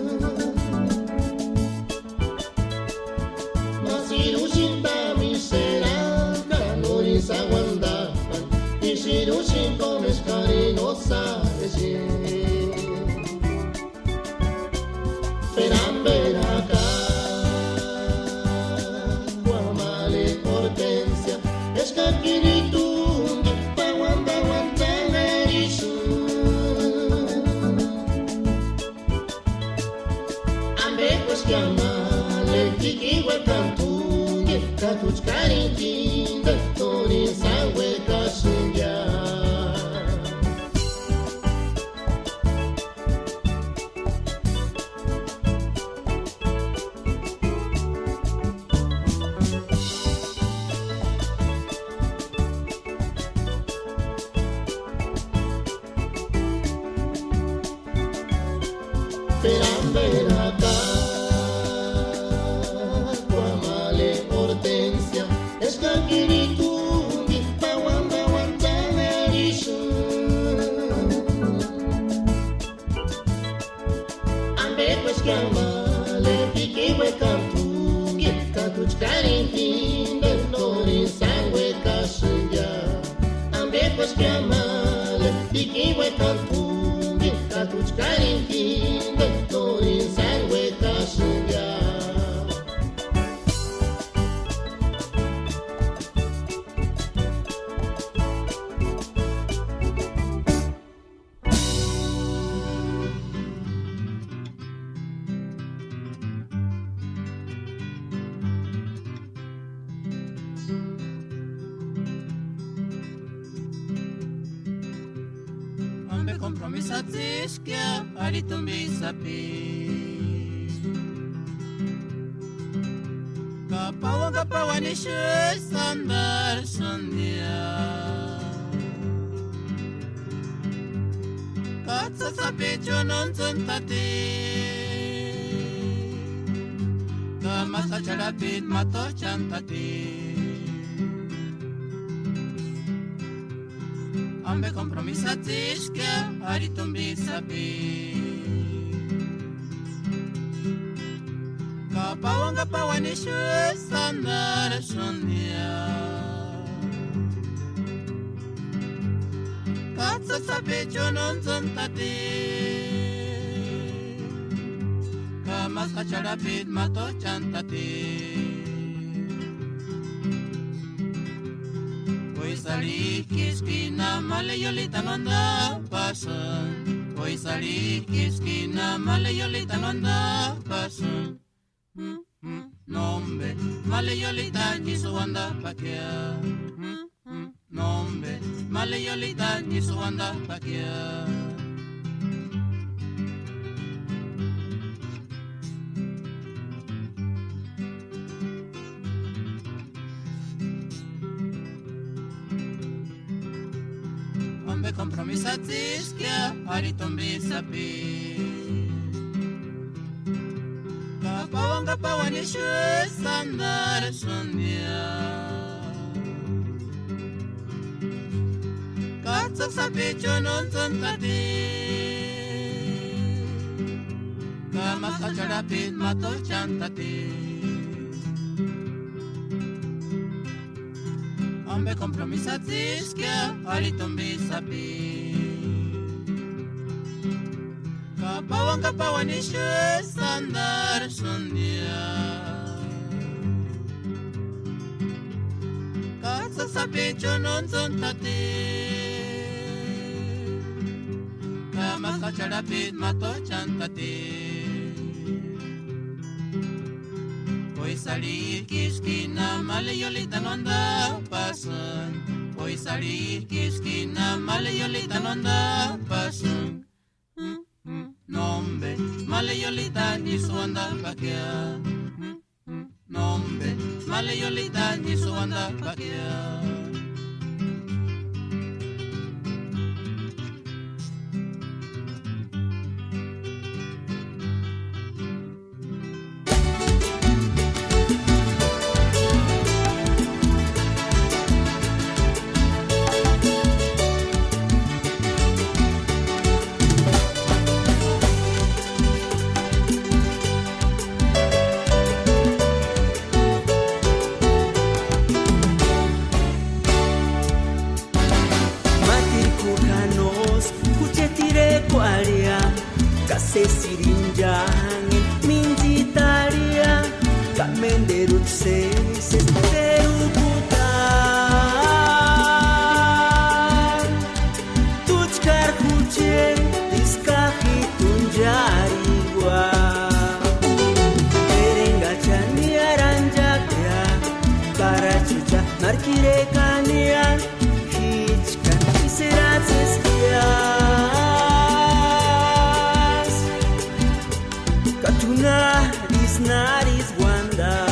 Ma sïruxentani xerani ka nórini sauantapani, i sïruxeni kómexkani no sáni exeni. Pero ambeni jaka, kuamale Hortensia, eskakini tungui pauantauantanharixu. Ambekueski amale kikini uekani tungui, katuchi k'arhintinteni nórini sáni uekasïngia. Pero ambeni jaka, kuamale Hortensia, eskakini tungui pauantauantanharixu. Ambekueski amale kikini uekani tungui, katuchi k'arhintinteni nórini sáni uekasïngia. Ambekueski amale kikini uekani tungui, katuchi k'arhintinteni nórini sáni uekasïngia. Ambe compromisatsiskia ari tumbi sapi. Ka pauani ka pauani ixu sandarasïndia. Ka tsatsapichuni untsïntatini. Ka ma sacharapiti ma tóchantatini. Ambe compromisatsiskia ari tumbi sapi. Ka pauani ka pauani ixu sandarasïndia. Ka tsatsapichuni untsïntatini. Ka Máskacharhu apiti ma tóchani tati. K'uisï arhik'iskina ma leyolitani uandap'asïnti. K'uisï arhik'iskina ma leyolitani uandap'asïnti. Nómbe, ma leyolitani ísï uandap'akia. Nómbe, ma leyolitani ísï uandap'akia. Ambe compromisatsiskia, ari tumbi sapi. Ka pauani ka pauani ixu esandarhasïndia. Ka tsakasapichuni úntsïnti tati. Ka máskacharhu apiti ma tóchani tati. Ambe compromisatsiskia, ari tumbi sapi. Ka pauani ka pauani ixu esandarhasïndia. Ka tsakasapichuni úntsïnti tati. Ka máskacharhu apiti ma tóchani tati. K'uisï arhik'iskina ma leyolitani uandap'asïnti. K'uisï arhik'iskina ma leyolitani uandap'asïnti. Nómbe, ma leyolitani ísï uandap'akia. Nómbe, ma leyolitani ísï uandap'akia. Mátirku janosti jucheti irekuarhea, ka sésiri inchaanheni mintsitarhea, ka ménderuchi sésisï terukutani. Túchkari jucheti ísï kajituni chárikua. Erengachi niaranchakia, parachucha nári k'irekania, jíchka ísï eratseskia. Ka t'u nárisï nárisï uandani.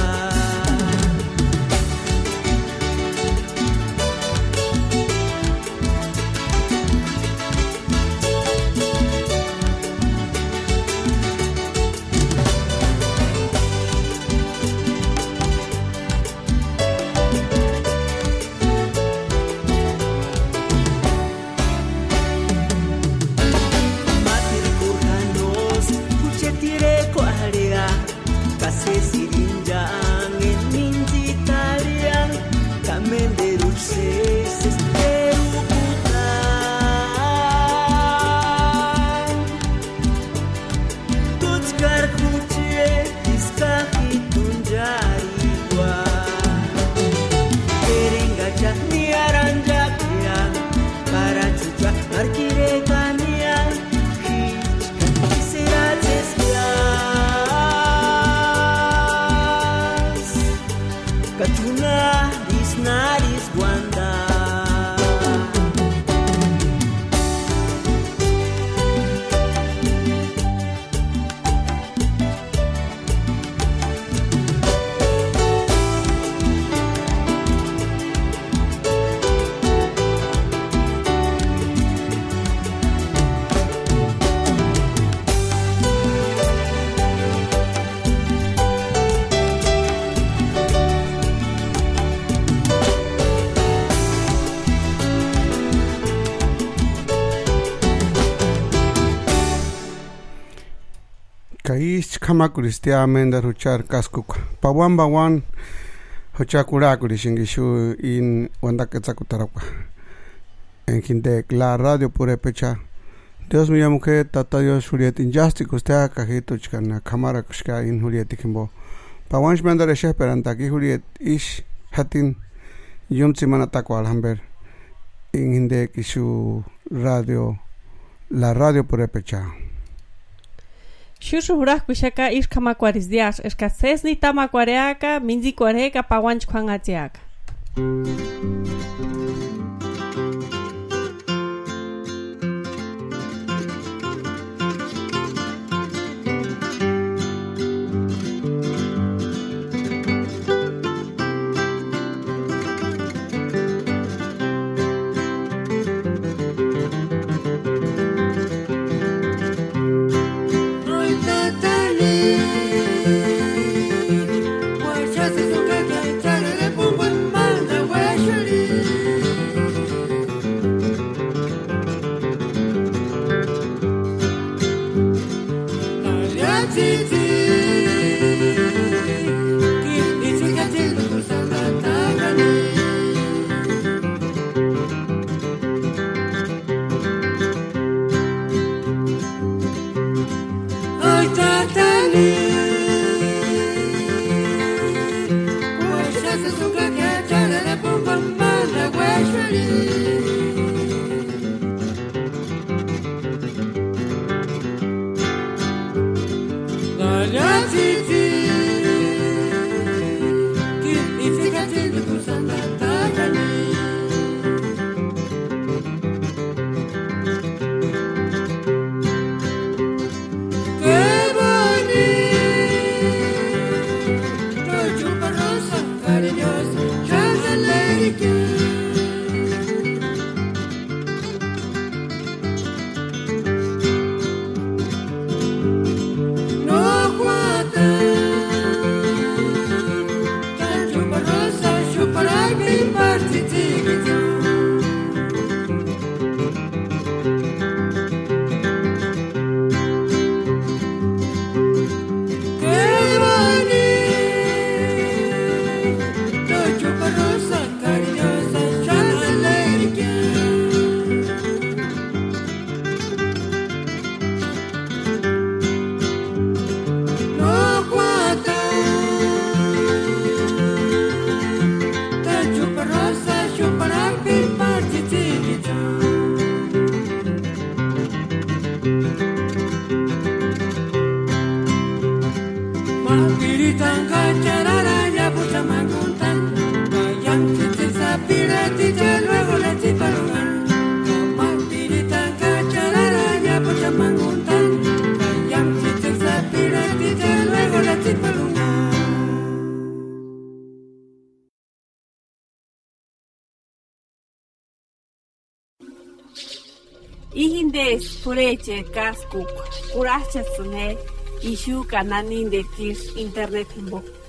Mátirku janosti jucheti irekuarhea, ka sésiri inchaanheni mintsitarhea, ka ménderuchi sésisï terukutani. Túchkari jucheti ísï kajituni chárikua. Erengachi niaranchakia, parachucha nári k'irekania, jíchka ísï eratseskia. Ka t'u nárisï nárisï uandani. Ka ísï k'amakurhistia amendari juchari káskukua. Pauani pauani jucha kurhakurhisïnga ixu íni uandakua etsakutarhakua. Enga jindeka la Radio Purepecha Dios mío, mujer, Tata Dios, jurhiata inchastikustia ka jíjtuchkani k'amarakuxka íni jurhiatekua jimpo. Pauanchi méntaru exep'erantaaka i jurhiata ixu jatini iúmu tsimani atakuarhu jamperi, íni jinteka ixu radio, la radio purepechani. Xúsï jurhak'uxaka ísï k'amakuarhisï diási, eska sési nitamakuarheaka, mintsikuarheaka, pauanchi k'uanhatsiaka. Íjintesti p'urhecheri káskukua, kurhach'asïnti je ixu ka nanintetisï interneti jimpo.